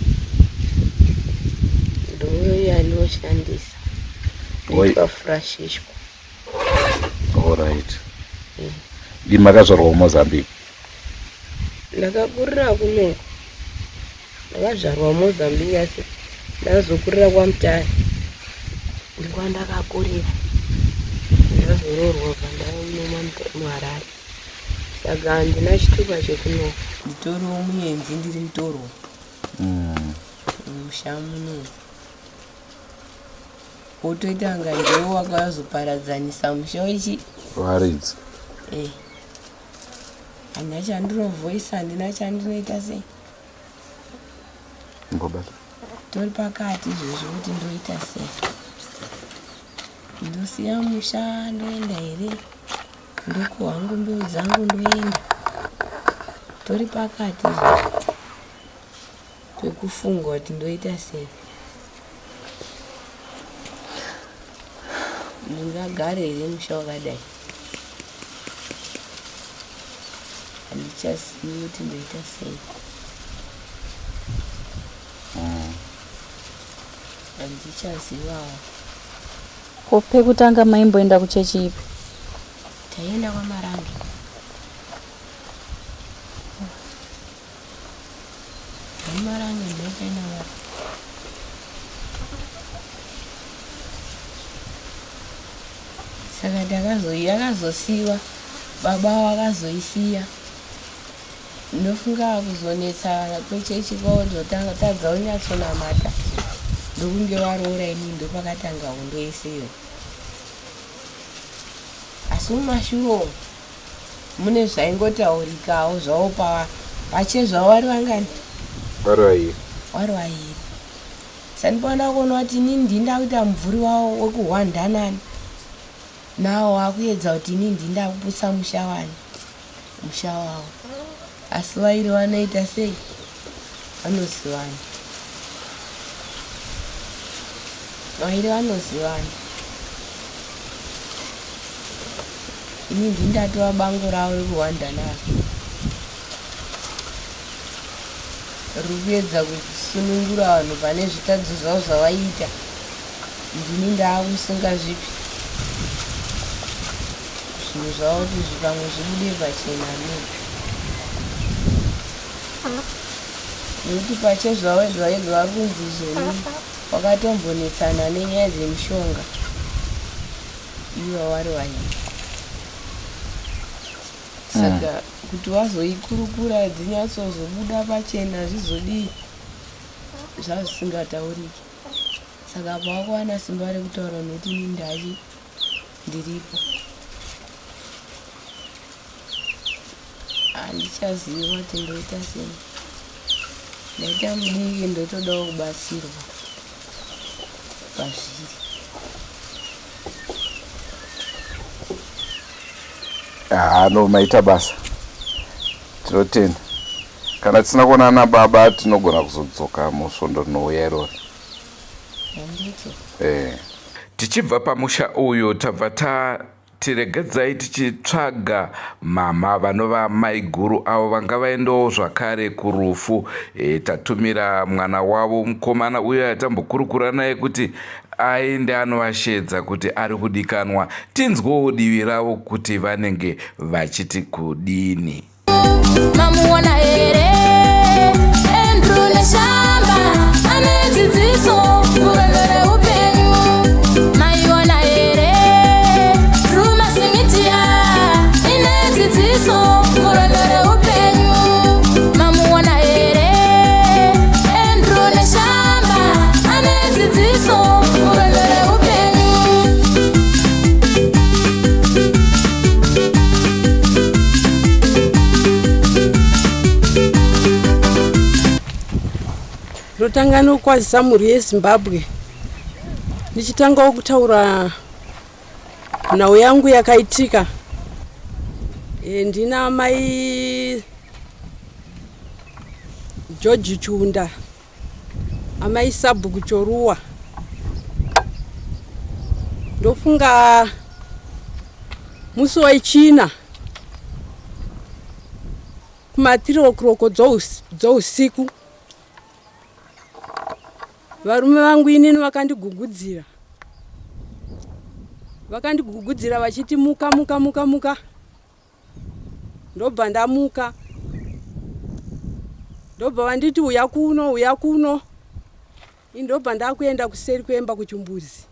Ndoyandinoshandisa. Ndoitwa Francisco. Alright. Ndimi makazvarwa kuMozambique? Ndakakurira kunoku. Ndakazvarwa muMozambique asi ndakazokurira kwaMutare. Ndokwandakakurira. Ndazoroorwa bva ndauya muHarare. Saka handina chitupa chekunoku. Nditoriwo muenzi ndiri mutorwa. Mumusha muno. Wotoita anga ndiwe wakazoparadzanisa musha wechi varidzi. Eh. Handina chandinovhoisa, handina chandinoita sei. Ngobata. Tori pakati izvozvo kuti ndoita sei. Ndosiya musha ndoenda here? Ndokuhwa hangu mbeu dzangu ndoenda. Tori pakati izvozvo pekufunga kuti ndoita sei. Ndingagare here musha wakadai? Handichazivi kuti ndoita sei. Handichazivawo. Ko pekutanga maimboenda kuchechi ipi? Taienda kwaMarange. Marange ndokaenda vari. Saka yakazosiiwa baba vakazoisiya. Ndofunga kuzonetsa kwechechi kwavo tadza kunyatsonamata ndokunge varoora ini ndopakatanga hondo yese iyoyo. Asi mumashure umu mune zvaingotaurikawo zvavo pachezvavo vari vangani? Vari vairi. Vari vairi. Saka ndipanoda kuona kuti inini ndini ndakuita mumvuri wavo wekuhwanda nani nawo wakuedza kuti inini ndini ndakuputsa musha wani musha wavo. Asi vairi vanoita sei? Vanozivana. Vairi vanozivana. Ini ndini ndatova bango ravo rekuhwanda naro. Riri kuedza kusunungura vanhu pane zvitadzo zvavo zvavaiita. Ndini ndaakusunga zvipi zvinhu zvavo kuti pamwe zvibude pachena nei. Nekuti pachezvavo vega vega vari kunzi izvoni wakatombonetsana nenyaya dzemishonga ivo vari vairi. Saka kuti vazoikurukura dzinyatsozobuda pachena zvizodii zvazvisingatauriki. Saka apa vakuwana simba rekutaura nekuti ini ndachi ndiripo. Handichazivi kuti ndoita sei. Ndaita mudiki ndotodawo kubatsirwa pazviri. Haa no maita basa. Tinotenda. Kana tisina kuonana baba tinogona kuzodzoka musvondo rinouya irori. Handiti. Eh. Tichibva pamusha uyu tabva tiregedzai tichitsvaga mama vanova maiguru avo vanga vaendawo zvakare kurufu. Tatumira mwana wavo mukomana uyo atambokurukura naye kuti aende anovashedza kuti ari kudikanwa. Tinzwewo divi ravo kuti vanenge vachiti kudini. Mamuona here Andrew Neshamba ane dzidziso murwendo reupenyu. Maiona here Drewmas Media ine dzidziso murwendo reupenyu. Ndinotanga nokukwazisa mhuri yeZimbabwe ndichitangawo kutaura nhau yangu yakaitika. E, ndina mai George Chunda, amai Sabhuku Choruwa. Ndofunga musi wechina kuma 3 o'clock dzousiku varume vangu inini vakandigugudzira vakandigugudzira vachiti muka muka muka muka ndobva ndamuka ndobva vanditi uya kuno uya kuno ini ndobva ndakuenda kuseri kuemba kuchimbuzi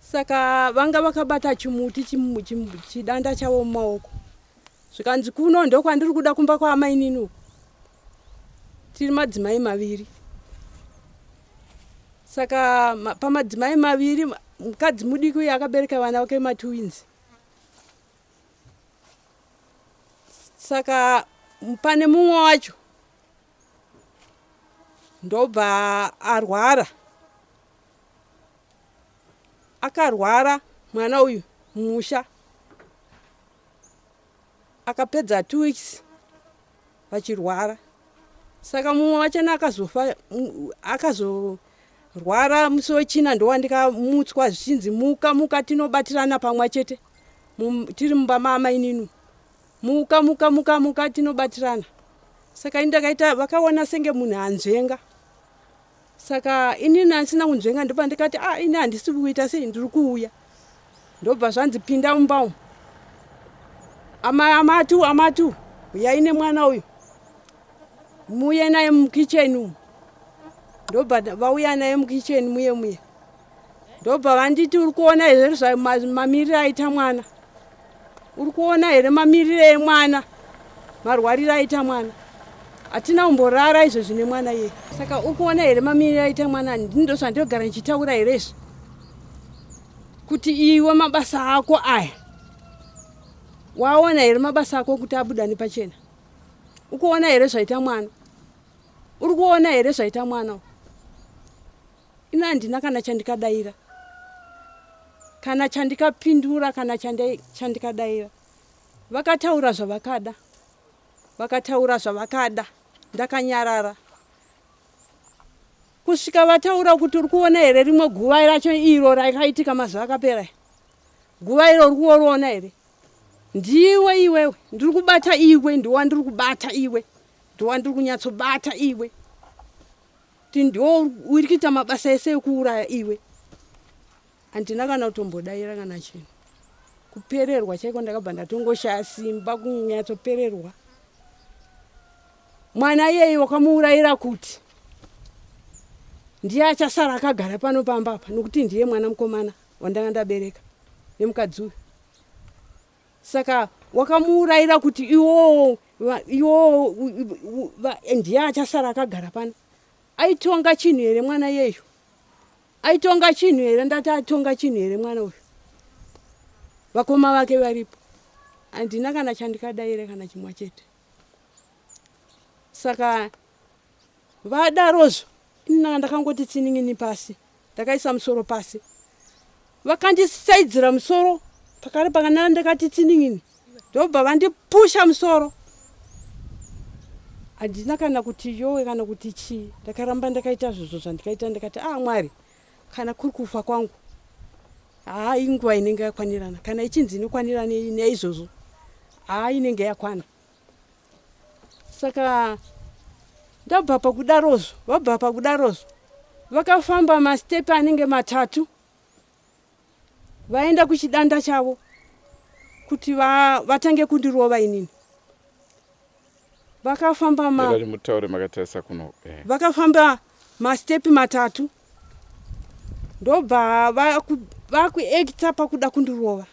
saka vanga vakabata chimuti chidanda chavo mumaoko Zvikanzi kuno ndokwandiri kuda kumba kwaamainini uku. Tiri madzimai maviri. Saka pamadzimai maviri mukadzi mudiki uyu akabereka vana vake matwins. Saka pane mumwe wacho ndobva arwara. Akarwara mwana uyu mumusha. Akapedza two weeks vachirwara saka mumwe wachona akazofa akazorwara musi wechina ndowandikamutswa zvichinzi muka muka tinobatirana pamwe chete tiri mumba maamainini muka muka muka muka tinobatirana saka ini ndakaita vakaona senge munhu anzvenga Saka inini andisina kunzvenga ndobva ndikati ah ini handisi kuita sei ndiri kuuya. Ndobva zvanzi pinda mumba umu. Ama amatu amatu uyai nemwana uyu. Muuye naye mukitchen umu. Ndobva vauya naye mukitchen muye muye. Ndobva vanditi uri kuona here mamiriro aita mwana. Uri kuona here mamiriro emwana marwariro aita mwana hatina kumborara izvezvi nemwana iye saka uri kuona here mamiriro aita mwana ndini ndozvandinogara ndichitaura here izvi kuti iwe mabasa ako aya waona here mabasa ako kuti abuda nepachena ukuona here zvaita mwana uri kuona here zvaita mwana Ini handina kana chandikadaira, kana chandikapindura, kana chandikadaira. Vakataura zvavakada, vakataura zvavakada, ndakanyarara kusvika vataura kuti uri kuona here rimwe guva racho iro rakaitika mazuva akapera guva iro uri kuoriona here ndiwe iwewe ndiri kubata iwe ndiwandiri kubata iwe ndiwandiri kunyatsobata iwe Kuti ndiwo uri kuita mabasa ese ekuuraya iwe. Handina kana kutombodaira kana chinhu. Kupererwa chaiko ndakabva ndatongoshaya simba kunyatsopererwa. Mwana iyeye wakamuurayira kuti ndiye achasara akagara pano pamba apa nokuti ndiye mwana mukomana wandanga ndabereka nemukadzi uyu. Saka wakamuurayira kuti iwowo iwowo ndiye achasara akagara pano. Aitonga chinhu here mwana iyeyu? Aitonga chinhu here? Ndati aitonga chinhu here mwana uyu? Vakoma vake varipo. Handina kana chandikadaira kana chimwa chete. Saka Vadarozvo ini ndanga ndakangoti tsinin'ini pasi ndakaisa musoro pasi. Vakandisaidzira musoro pakare pakanaka ndakati tsinin'ini ndobva vandipusha musoro. Handina kana kuti yowe kana kuti chii ndakaramba ndakaita zvozvo zvandikaita ndikati ah Mwari kana kuri kufa kwangu haa inguva inenge yakwanirana kana ichinzi inokwanirana neizvozvo haa inenge yakwana. Saka ndabva pakudarozvo, vabva pakudarozvo vakafamba mastepi anenge matatu vaenda kuchidanda chavo kuti vatange kundirova inini. Vakafamba ma mutaure makatarisa kuno. Eh. Vakafamba mastepi matatu ndobva vakuekita pakuda kundirova.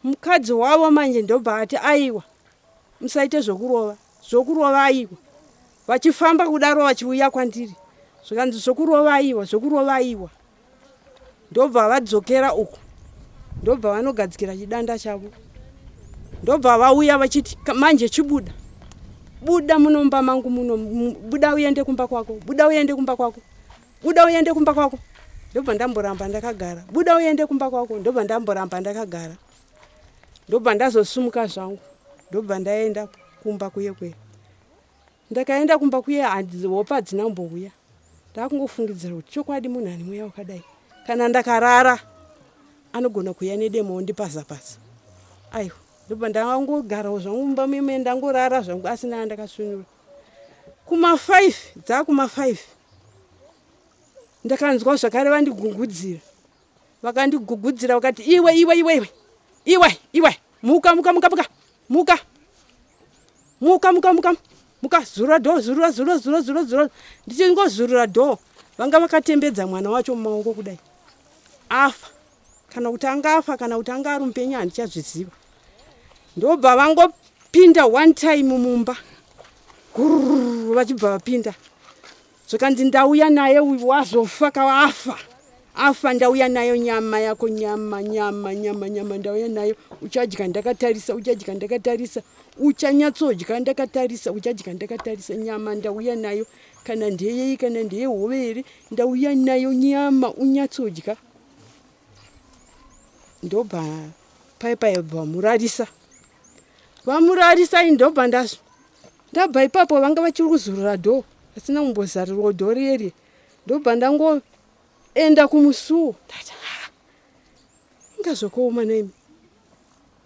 Mukadzi wavo manje ndobva ati aiwa musaite zvokurova, zvokurova aiwa. Vachifamba kudaro vachiuya kwandiri zvikanzi zvokurova aiwa, zvokurova aiwa. Ndobva vadzokera uku ndobva vanogadzikira chidanda chavo ndobva vauya vachiti manje chibuda. Buda muno mumba mangu muno, buda uende kumba kwako, buda uende kumba kwako, buda uende kumba kwako. Ndobva ndamboramba ndakagara. Buda uende kumba kwako, ndobva ndamboramba ndakagara. Ndobva ndazosumuka zvangu, ndobva ndaenda kumba kuye kuye. Ndakaenda kumba kuye hope hadzina kumbouya. Ndakungofungidzira kuti chokwadi munhu ane mweya wakadai kana ndakarara anogona kuuya nedemo ondipaza-paza. Aiwa ndobva ndangogarawo zvangu mumba meme ndangorara zvangu asina andakasvinura. Kuma 5 dzakuma 5 ndakanzwa zvakare vandigugudzira. Vakandigugudzira vakati iwe iwe iwe iwe iwe iwe muka muka muka muka muka muka muka muka muka zurura dhoo zurura zurura zurura zurura zurura ndichingozurura dhoo vanga vakatembedza mwana wacho mumaoko kudai afa kana kuti anga afa kana kuti anga ari mupenyu handichazviziva ndobva vangopinda one time mumba gururu vachibva vapinda Zvikanzi ndauya naye uyu wazofa ka afa afa ndauya nayo nyama yako nyama nyama nyama nyama ndauya nayo uchadya ndakatarisa uchadya ndakatarisa uchanyatsodya ndakatarisa uchadya ndakatarisa nyama ndauya nayo kana ndeyei kana ndeyehove here ndauya nayo nyama unyatsodya ndobva pai pai vamurarisa vamurarisa indobva ndazvo Ndabva ipapo vanga vachiri kuzurura door vasina kumbozarirwa door riye ndobva ndangoenda kumusuwo ndati ha inga zvakaoma naimi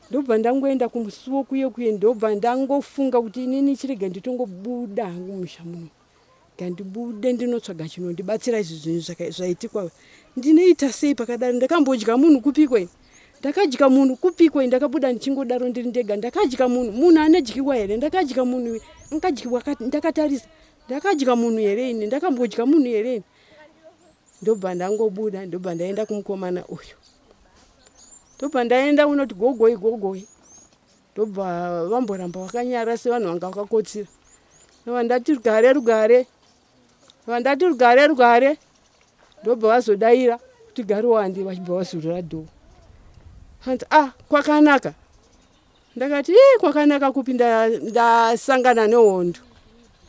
ndobva ndangoenda kumusuwo kuye kuye ndobva ndangofunga kuti inini chirega nditongobuda hangu musha muno Ngandibude ndinotsvaga chinondibatsira izvi zvinhu zvaitikwa. Ndinoita sei pakadaro? Ndakambodya munhu kupiko ini? Ndakadya munhu kupiko ini? Ndakabuda ndichingodaro ndiri ndega. Ndakadya munhu, munhu anodyiwa here? Ndakadya munhu angadyiwa ndakatarisa. Ndakadya munhu here ini? Ndakambodya munhu here ini? Ndobva ndangobuda, ndobva ndaenda kumukomana uyu. Ndobva ndaenda unoti gogoi gogoi. Ndobva vamboramba vakanyara sevanhu vanga vakakotsira. Ndobva ndati rugare rugare. Ndobva ndati rugare rugare. Ndobva vazodaira kuti gari wandi vachibva vazurura dhoo. Hanzi ah kwakanaka. Ndakati ii kwakanaka kupi ndasangana nehondo.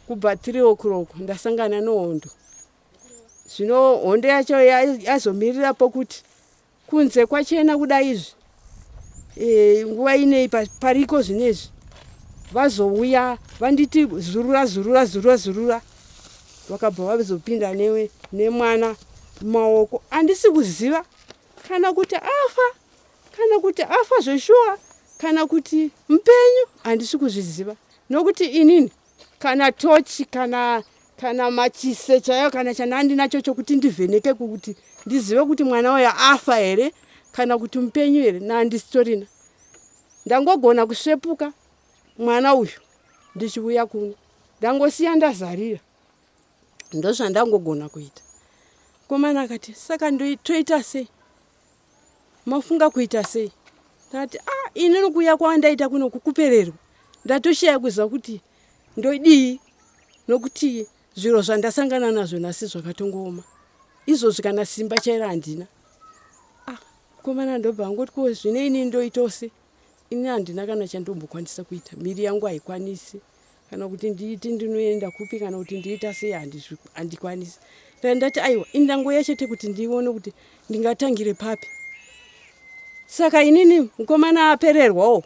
Kubva 3 o'clock ndasangana nehondo. Zvino hondo yacho yazomirira pokuti Kunze kwachena kudai izvi e, nguva inei pariko zvinezvi vazouya vanditi zurura zurura zurura zurura vakabva vazopinda newe nemwana mumaoko handisi kuziva kana kuti afa kana kuti afa zveshuwa kana kuti mupenyu handisi kuzviziva nokuti inini kana tochi kana kana machise chaiyo kana chandandinacho chokuti ndivheneke kuti ndizive kuti mwana uyo afa here kana kuti mupenyu here nandisitorina ndangogona kusvepuka mwana uyu ndichiuya kuno ndangosiya ndazarira ndozvandangogona kuita mukomana akati saka toita sei Mafunga kuita sei? Ndakati ah inini kuuya kwandaita kuno kukupererwa ndatoshaya kuziva kuti ndodii nokuti zviro zvandasangana nazvo nhasi zvakatongooma izvozvi kana simba chairo handina. Ah mukomana ndobva angoti ko zvino ini ndoitawo sei? Ini handina kana chandombokwanisa kuita miri yangu haikwanisi kana kuti ndiiti ndinoenda kupi kana kuti ndiita sei handikwanisi ndati aiwa ini ndangouya chete kuti ndione kuti ndingatangire papi saka inini mukomana apererwawo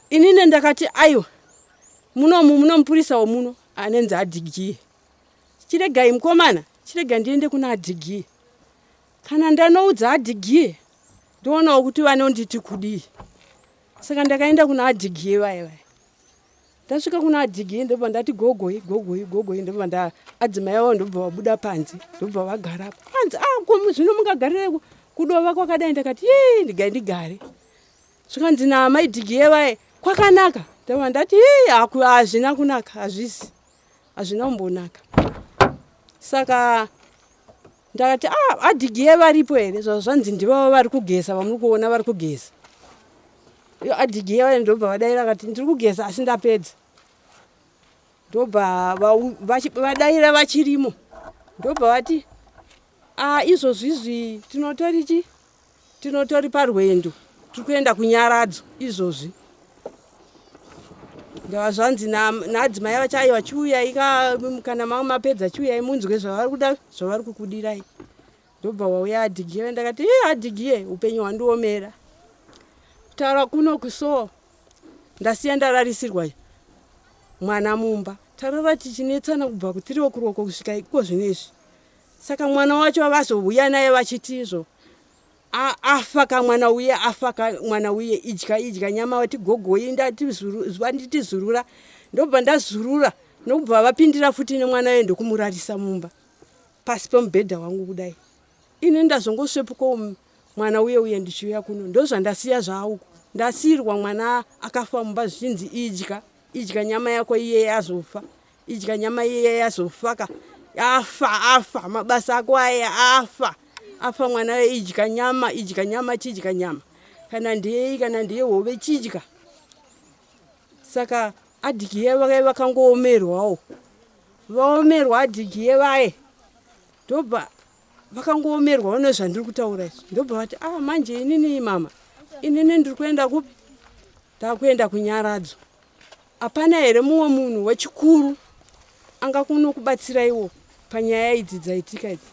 inini ndakati aiwa munomu muno mupurisa womuno anenzi adhigie chiregai mukomana chirega ndiende kuna adhigie kana ndanoudza adhigie ndoonawo kuti vanonditi kudii saka ndakaenda kuna adhigie vaya vaya Ndasvika kuna Adhigie ndobva ndati gogoi gogoi gogoi ndobva nda adzimai avo ndobva vabuda panze ndobva vagara panze ah ko zvino mungagarire kudova kwakadai ndakati yii ndigai ndigare zvikanzi naamai Dhigie vaye kwakanaka ndobva ndati yii hazvina kunaka hazvisi hazvina kumbonaka saka ndakati ah adhigie varipo here zvazvo zvanzi ndivavo vari kugeza vamuri kuona vari kugeza Iyo adhigie vaye ndobva vadaira vakati ndiri kugeza asi ndapedza ndobva vadaira vachirimo ndobva vati ah izvozvi izvi tinotori chi tinotori parwendo tiri kuenda kunyaradzo izvozvi. Ndava zvanzi naadzimai vacho aiwa chiuyai ka kana mapedza chiuyai munzwe zvavari kuda zvavari kukudirai. Ndobva wauya adhigiye ndakati iye adhigiye upenyu hwandiomera. Kutaura kuno kuso ndasiya ndararisirwa mwana mumba. Tarara tichinetsana kubva kutiri okuroko kusvika iko zvino izvi. Saka mwana wacho vazouya naye vachiti izvo afa ka mwana uye afa ka mwana uye idya idya nyama vati gogoi ndati zurura ndobva ndazurura nokubva vapindira futi nemwana uye ndokumurarisa mumba pasi pemubhedha wangu kudai ini ndazongosvepukawo mwana uye uye ndichiuya kuno ndozvandasiya zvaauko ndasiirwa mwana akafa mumba zvichinzi idya idya nyama yako iye azofa idya nyama iye yazofaka afa afa mabasa ako aya afa afa mwana idya nyama idya nyama chidya nyama kana ndeyei kana ndeye hove chidya saka adhigiye vaye vakangoomerwawo vaomerwa adhigiye vaye ndobva vakangoomerwawo nezvandiri kutaura izvi ndobva vati ah manje inini mama inini ndiri kuenda kupi Takuenda kunyaradzo. Hapana here mumwe munhu wechikuru angakunokubatsiraiwo panyaya idzi dzaitika idzi?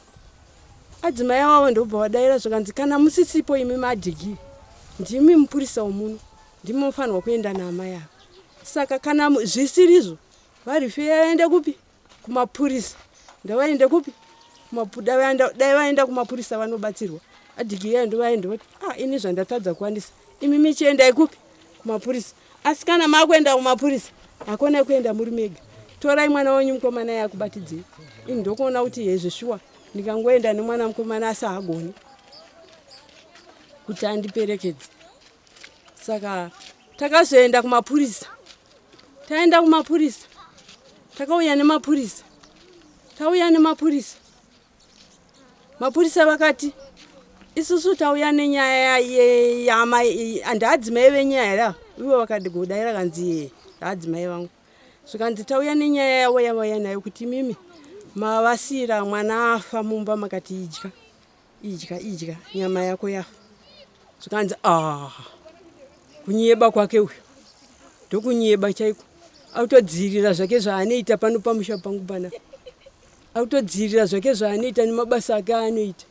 Adzimai avavo ndobva vadaira zvikanzi kana musisipo imi madhigi ndimi mupurisa womuno ndimi mofanirwa kuenda naamai ava. Saka kana zvisirizvo varifeya vaende kupi? Kumapurisa. Ndavaende kupi? Dai vaenda kumapurisa vanobatsirwa. Adhigiya ndovaende voti ah ini zvandatadza kukwanisa. Imi michiendai kupi? Kumapurisa. Asi kana makuenda kumapurisa hakona kuenda muri mega. Torai mwana wenyu mukomana yakubatidzei. Ini ndokuona kuti hezvo shuwa ndikangoenda nemwana mukomana asi haagoni kuti andiperekedze. Saka takazoenda kumapurisa. Taenda kumapurisa. Takauya nemapurisa. Tauya nemapurisa. Mapurisa vakati isusu tauya nenyaya yamai handiadzimai venyaya here ava ivo vakadigodaira kanzi ye ndaadzimai vangu zvikanzi tauya nenyaya yavo yavauya nayo kuti imimi mavasiira mwana afa mumba makati idya idya idya nyama yako yafa zvikanzi ah kunyeba kwake uyu ndokunyeba chaiko autodziirira zvake zvaanoita pano pamusha pangu pana Akutodziirira zvake zvaanoita nemabasa ake aanoita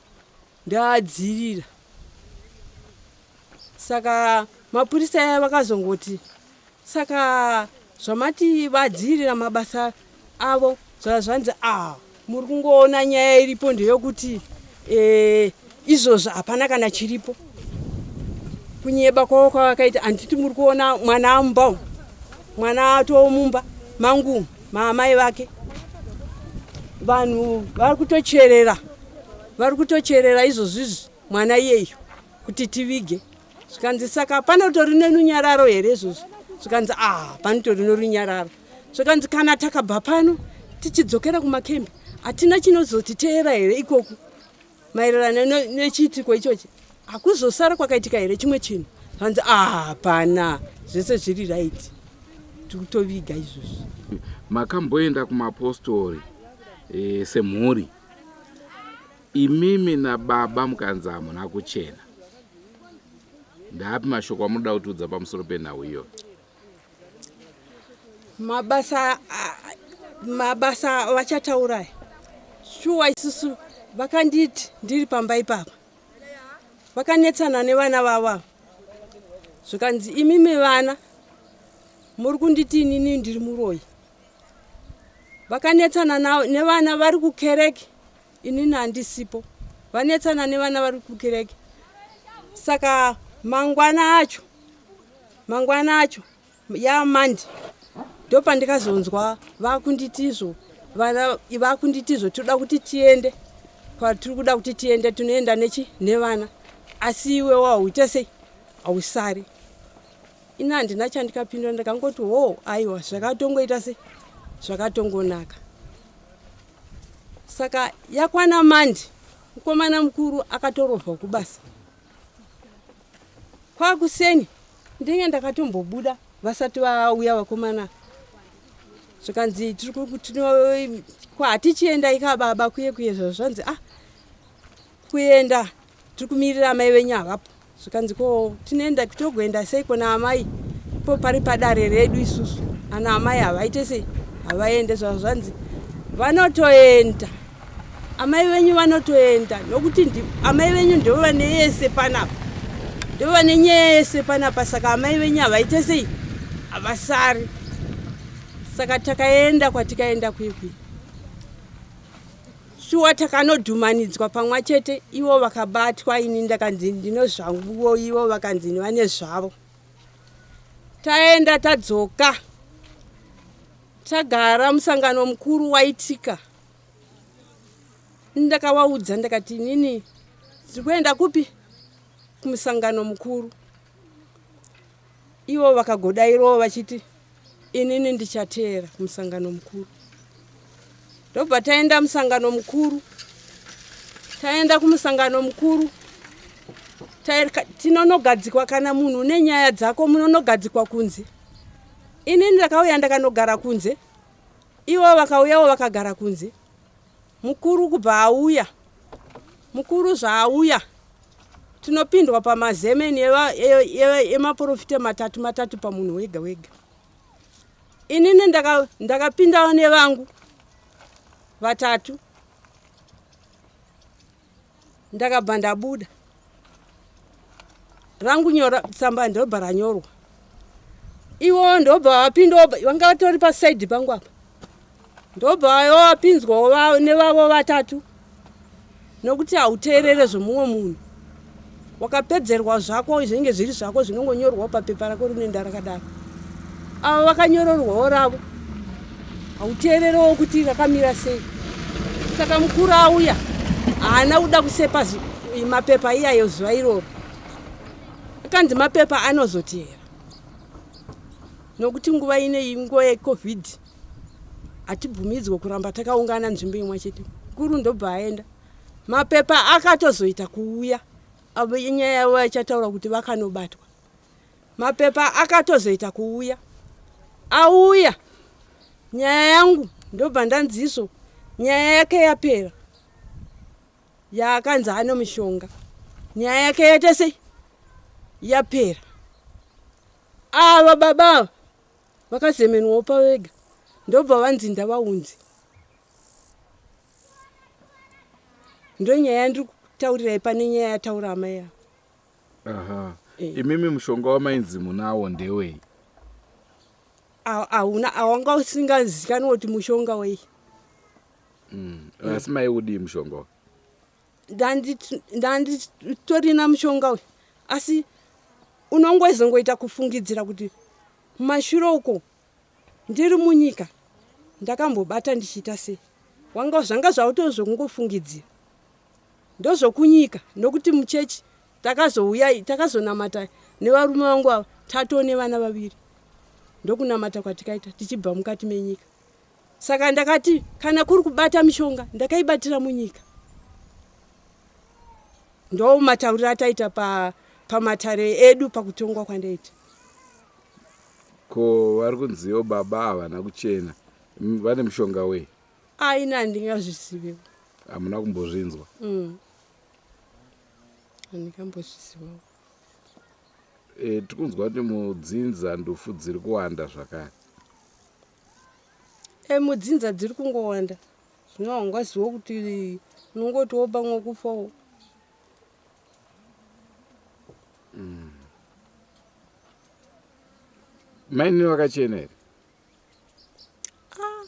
ndaadziirira. Saka mapurisa aya vakazongoti saka zvamati vadziirira mabasa avo zvazvanzi a muri kungoona nyaya iripo ndeyokuti e, izvozvo hapana kana chiripo kunyeba kwavo kwavakaita handiti muri kuona mwana amumba umu mwana atomumba mangu maamai vake vanhu vari kutocherera vari kutocherera izvozvi izvi mwana iyeyo kuti tivige zvikanzi saka panotori nerunyararo here izvozvi zvikanzi a ah, panotori norunyararo zvikanzi kana takabva pano tichidzokera kumakembi hatina chinozotiteera here ikoku maererano nechiitiko ichochi hakuzosara kwakaitika here chimwe chinhu zvanzi ah, hapana zvese zviri right tikutoviga izvozvi makamboenda kumapostori e, semhuri imimi nababa mukanzi hamuna kuchena ndaapi mashoko amunoda kutiudza pamusoro penhau iyoyo Mabasa mabasa vachataura shuwa isusu vakanditi ndiri pamba ipapa vakanetsana nevana vavo ava zvikanzi imimi vana muri kunditi inini ndiri muroyi vakanetsana nevana vari kukereke inini handisipo vanetsana nevana vari kukereke saka mangwana acho Mangwana acho yaMonday ndopandikazonzwa vakunditi izvo vana vakunditi izvo tinoda kuti tiende kwatiri kuda kuti tiende tinoenda nechi nevana asi iwe wauite sei hausari ini handina chandikapindura ndakangoti hoo aiwa zvakatongoita sei zvakatongonaka saka yakwana mandi mukomana mukuru akatorovha kubasa Kwakuseni ndenge ndakatombobuda vasati vauya vakomana zvikanzi hatichiendai ka baba kuye kuye zvazvo zvanzi ah kuenda tiri kumirira amai venyu havapo zvikanzi ko tinoenda togoenda seiko naamai po pari padare redu isusu. Ana amai havaite sei? Havaende zvavo zvanzi vanotoenda. Amai venyu vanotoenda nokuti amai venyu ndivo vane yese panapa. Ndivo vane nyaya yese panapa saka amai venyu havaite sei? Havasari. Saka takaenda kwatikaenda kwikwi. Shuwa takanodhumanidzwa pamwa chete ivo vakabatwa ini ndakanzi ndinozvanguwo ivo vakanzi vane zvavo. Taenda tadzoka tagara musangano mukuru waitika. Ndakavaudza ndakati inini tiri kuenda kupi kumusangano mukuru. Ivo vakagodairawo vachiti inini ndichateera kumusangano mukuru. Ndobva taenda musangano mukuru. Taenda kumusangano mukuru. Tinonogadzikwa kana munhu une nyaya dzako munonogadzikwa kunze. Inini ndakauya ndakanogara kunze. Ivo vakauyawo vakagara kunze. Mukuru kubva auya. Mukuru zvaauya tinopindwa pamazemeni emaporofita matatu matatu pamunhu wega wega. Inini ndakapindawo nevangu vatatu ndakabva ndabuda rangu nyora tsamba ndobva ranyorwa ivo ndobva vapindawo vanga vatori pasaidhi pangu apa ndobva vapinzwawo nevavo vatatu nokuti hauteerere zvomumwe munhu wakapedzerwa zvako zvinenge zviri zvako zvinongonyorwawo papepa rako rinoenda rakadaro avo vakanyororwawo ravo hauteererewo kuti rakamira sei saka mukuru auya haana kuda kusepa mapepa iyayo zuva iroro akanzi mapepa anozoteera nokuti nguva ineyi nguva yecovid hatibvumidzwe kuramba takaungana nzvimbo imwe chete mukuru ndobva aenda mapepa akatozoita kuuya nyaya yavo vachataura kuti vakanobatwa mapepa akatozoita kuuya auya nyaya yangu ndobva ndanziso nyaya yake yapera yaakanzi ane mishonga nyaya yake yaita sei yapera ava baba ava vakazemenwawo pavega ndobva vanzi ndavaunze ndonyaya yandiri kutaurirai pane nyaya yataura amai ava Aha. Eh. Imimi mushonga wamainzi munawo ndewei? Hauna, awanga usingazikanwa kuti mushonga wei. Asi maiudii mushonga uyu? Ndanditorina mushonga uyu asi unongozongoita kufungidzira kuti mumashure uko ndiri munyika ndakambobata ndichiita sei wanga zvanga zvauto zvokungofungidzira ndozvokunyika nokuti muchechi takazouya takazonamata nevarume vangu ava tatoo nevana vaviri ndokunamata kwatikaita tichibva mukati menyika Saka ndakati kana kuri kubata mishonga ndakaibatira munyika. Ndo matauriro ataita pa pamatare edu pakutongwa kwandaita. Ko vari kunziwo baba havana kuchena vane mushonga wei? Ah, ini handingazvizivewo. Hamuna kumbozvinzwa? Handingambozvizivawo. E, tikunzwa kuti mudzinza ndufu dziri kuwanda zvakare. E, mudzinza dziri kungowanda zvino haungaziwo kuti unongotiwo pamwe kufawo. Mainini vakachena here? Ah,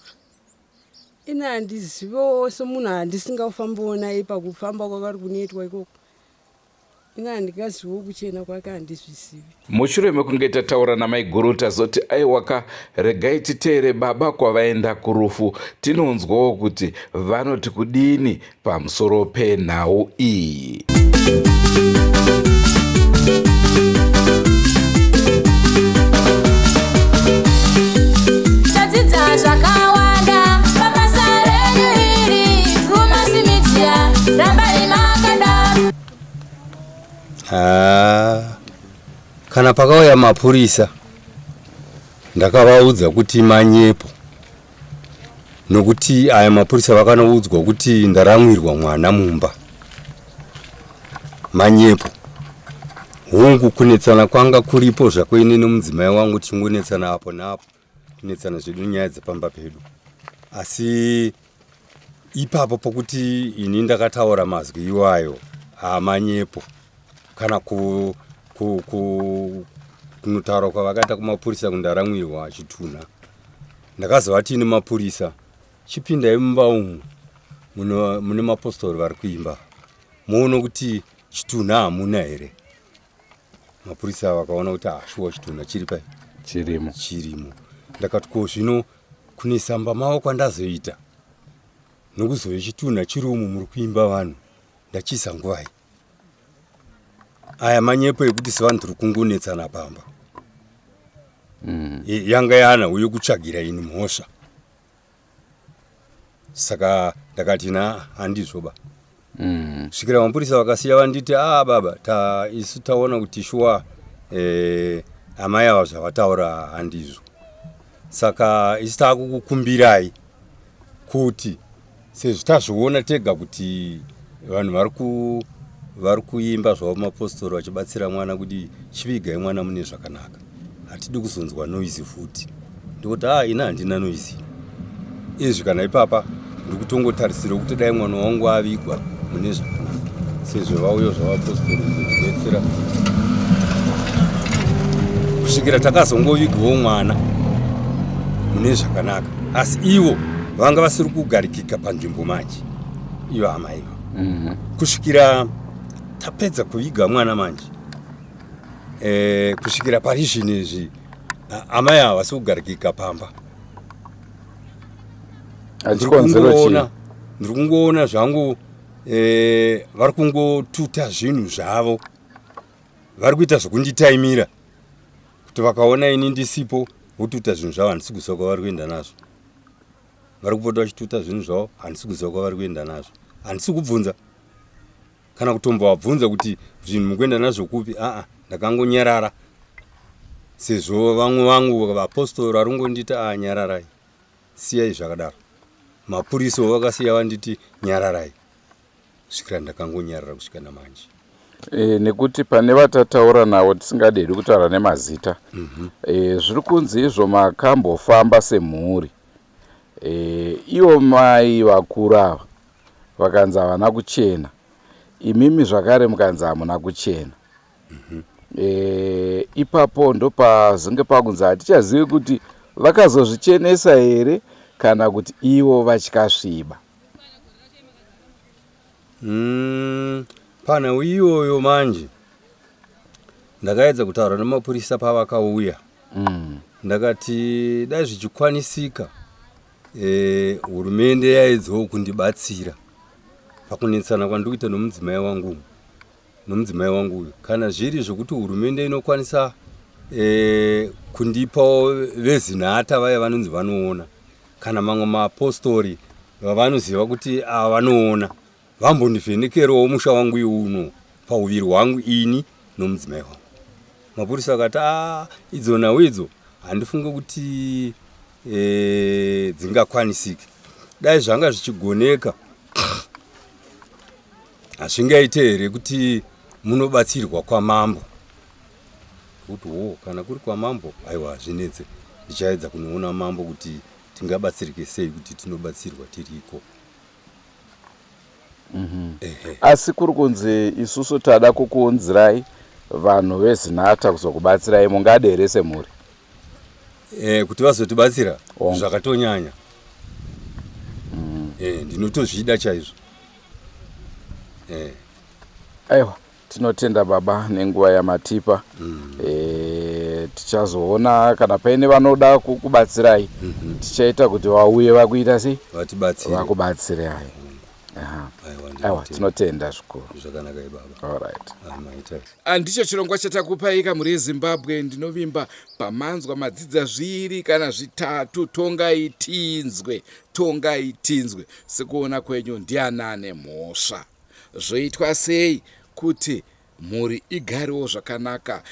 ini handizivewo semunhu handisingafambiwo naye pakufamba kwavari kunoitwa ikoko. Ini handingaziviwo kuchena kwake handizvizivi. Mushure mekunge tataura namaiguru tazoti aiwaka regai titeere baba kwavaenda kurufu tinonzwawo kuti vanoti kudini pamusoro penhau iyi. Tadzidza zvakawanda pabasa renyu iri Drewmas Media rambai makadaro. Haa, kana pakauya mapurisa ndakavaudza kuti manyepo nokuti aya mapurisa vakanoudzwa kuti ndaramwirwa mwana mumba manyepo hungu kunetsana kwanga kuripo zvako ini nomudzimai wangu tichingonetsana apo naapo. Kunetsana zvedu nyaya dzepamba pedu asi ipapo pokuti ini ndakataura mazwi iwayo amanyepo kana ku, ku, ku, kunotaura kwavakaita kumapurisa kundaramwirwa chitunha ndakazovati ini mapurisa chipindai mumba umu mune mapostori vari kuimba muone kuti chitunha hamuna here mapurisa vakaona kuti ashuwa ah, chitunha chiri pai chirimo chirimo ndakati ko zvino kunesamba mavo kwandazoita nokuzove chitunha chiri umu muri kuimba vanhu ndachiisa nguvai aya manyepo ekuti sevanhu tiri kungonetsana pamba mm. yanga yana uye kutsvagira ini mhosva saka ndakati na handizvo ba mm. svikira mapurisa vakasiya vanditi a ah, baba ta isu taona kuti shuwa eh, amai ava zvavataura handizvo saka isu taakukukumbirai kuti sezvo tazviona tega kuti vanhu vari ku vari kuimba zvavo mapostori vachibatsira mwana kuti chivigai mwana mune zvakanaka hatidi kuzonzwa noise futi ndikuti haa ini handina noise izvi kana ipapa ndikutongotarisira kuti dai mwana wangu avigwa mune zvakanaka sezvo vauya zvavapostori kuzotibetsera kusvikira takazongovigwawo mwana mune zvakanaka asi ivo vanga vasiri kugarikika panzvimbo manje iyo hama iyo mm -hmm. kusvikira tapedza kuviga mwana manje e, kusvikira pari zvino izvi amai ava vasi kugarikika pamba ndiri kungoona zvangu e, vari kungotuta zvinhu zvavo vari kuita zvokunditaimira kuti vakaona ini ndisipo votuta zvinhu zvavo handisi kuziva kwavari kuenda nazvo vari kupota vachituta zvinhu zvavo handisi kuziva kwavari kuenda nazvo handisi kubvunza kana kutombovabvunza kuti zvinhu mukuenda nazvo kupi aa ndakangonyarara sezvo vamwe vangu vapostori vari kungonditi a nyararai siyai zvakadaro mapurisa vakasiya vanditi nyararai kusvikira ndakangonyarara kusvika namanje E, nekuti pane vatataura navo tisingadi hedu kutaura nemazita mm -hmm. E, zviri kunzi izvo makambofamba semhuri e, ivo mai vakuru ava vakanzi havana kuchena imimi zvakare mukanzi hamuna kuchena mm -hmm. E, ipapo ndopazenge pakunzi hatichazivi kuti vakazozvichenesa here kana kuti ivo vatyasviba Mm, panhau iyoyo manje ndakaedza kutaura nemapurisa pavakauya mm. ndakati dai zvichikwanisika eh, hurumende yaedzawo kundibatsira pakunetsana kwandiri kuita nomudzimai wangu nomudzimai wangu uyu kana zviri zvekuti hurumende inokwanisa e, kundipawo vezinhata vaya vanonzi vanoona kana mamwe mapostori vavanoziva kuti ava vanoona vambondivhenekerawo musha wangu iuno pauviri hwangu ini nomudzimai wangu mapurisa akati a idzo nhau idzo handifunge kuti e, dzingakwanisike dai zvanga zvichigoneka Hazvingaite here kuti munobatsirwa kwamambo? Kuti wo kana kuri kwamambo aiwa hazvinetse. Ndichaedza kunoona mambo kuti tingabatsirike sei kuti tinobatsirwa tiriko. Mm -hmm. Asi kuri kunzi isusu tada kukuunzirai vanhu veZinatha kuzokubatsirai mungade here semhuri? Eh, kuti vazotibatsira zvakatonyanya. Mm. Eh, ndinotozvida chaizvo. Eh. Aiwa tinotenda baba nenguva yamatipa mm. E, tichazoona kana paine vanoda kukubatsirai mm -hmm. tichaita kuti vauye vakuita sei vakubatsirai mm. aiwa tinotenda zvikuru zvakanaka ibaba alright ah, ndicho chirongwa chatakupai kamhuri yezimbabwe ndinovimba pamanzwa madzidza zviri kana zvitatu tongai tinzwe Tongai tinzwe sekuona kwenyu ndiani ane mhosva. Zvoitwa sei kuti Mhuri igarewo zvakanaka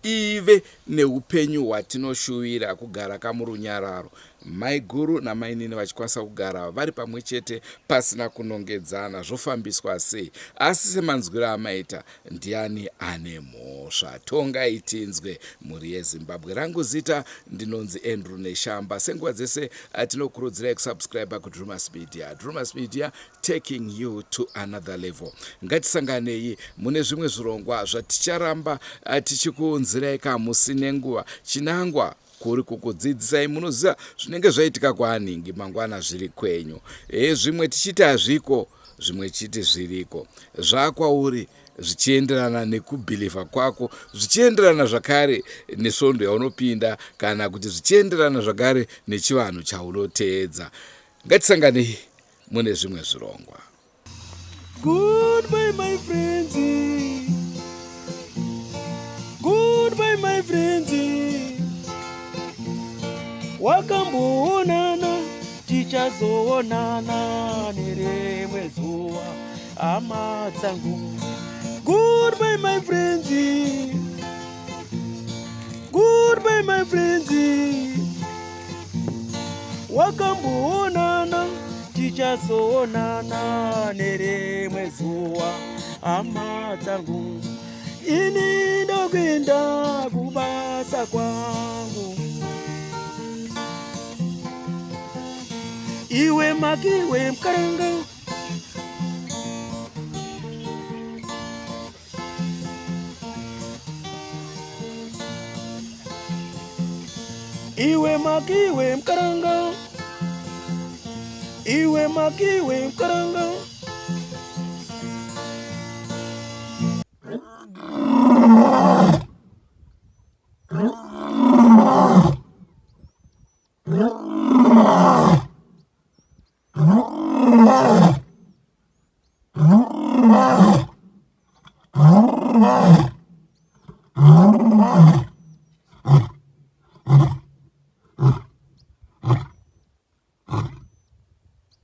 ive neupenyu hwatinoshuvira kugara kamurunyararo. Maiguru namainini vachikwanisa kugara vari pamwe chete pasina kunongedzana zvofambiswa sei? Asi semanzwiro amaita ndiani ane mhosva? Tongai tinzwe mhuri yeZimbabwe. Rangu zita ndinonzi Andrew Neshamba. Senguva dzese tinokurudzirai kusubscriber kuDrewmas Media. Drewmas Media taking you to another level. Ngatisanganei mune zvimwe zvirongwa zvaticharamba tichikuunzirai kamusi nenguva. Chinangwa kuri kukudzidzisai munoziva zvinenge zvaitika kwaanhingi mangwana zviri kwenyu. E, zvimwe tichiti hazviko zvimwe tichiti zviriko. Zvakwauri zvichienderana nekubhilivha kwako zvichienderana zvakare nesvondo yaunopinda kana kuti zvichienderana zvakare nechivanhu chaunoteedza. Ngatisanganei mune zvimwe zvirongwa. Goodbye my friends. Goodbye my friends. Wakamboonana tichazoonana nerimwe zuva hama dzangu. Goodbye my friends. Goodbye my friends. Wakamboonana tichazoonana nerimwe zuva hama dzangu. Ini ndokuenda kubasa kwangu. Iwe makiwe mkaranga. Iwe makiwe mkaranga. Iwe makiwe mkaranga.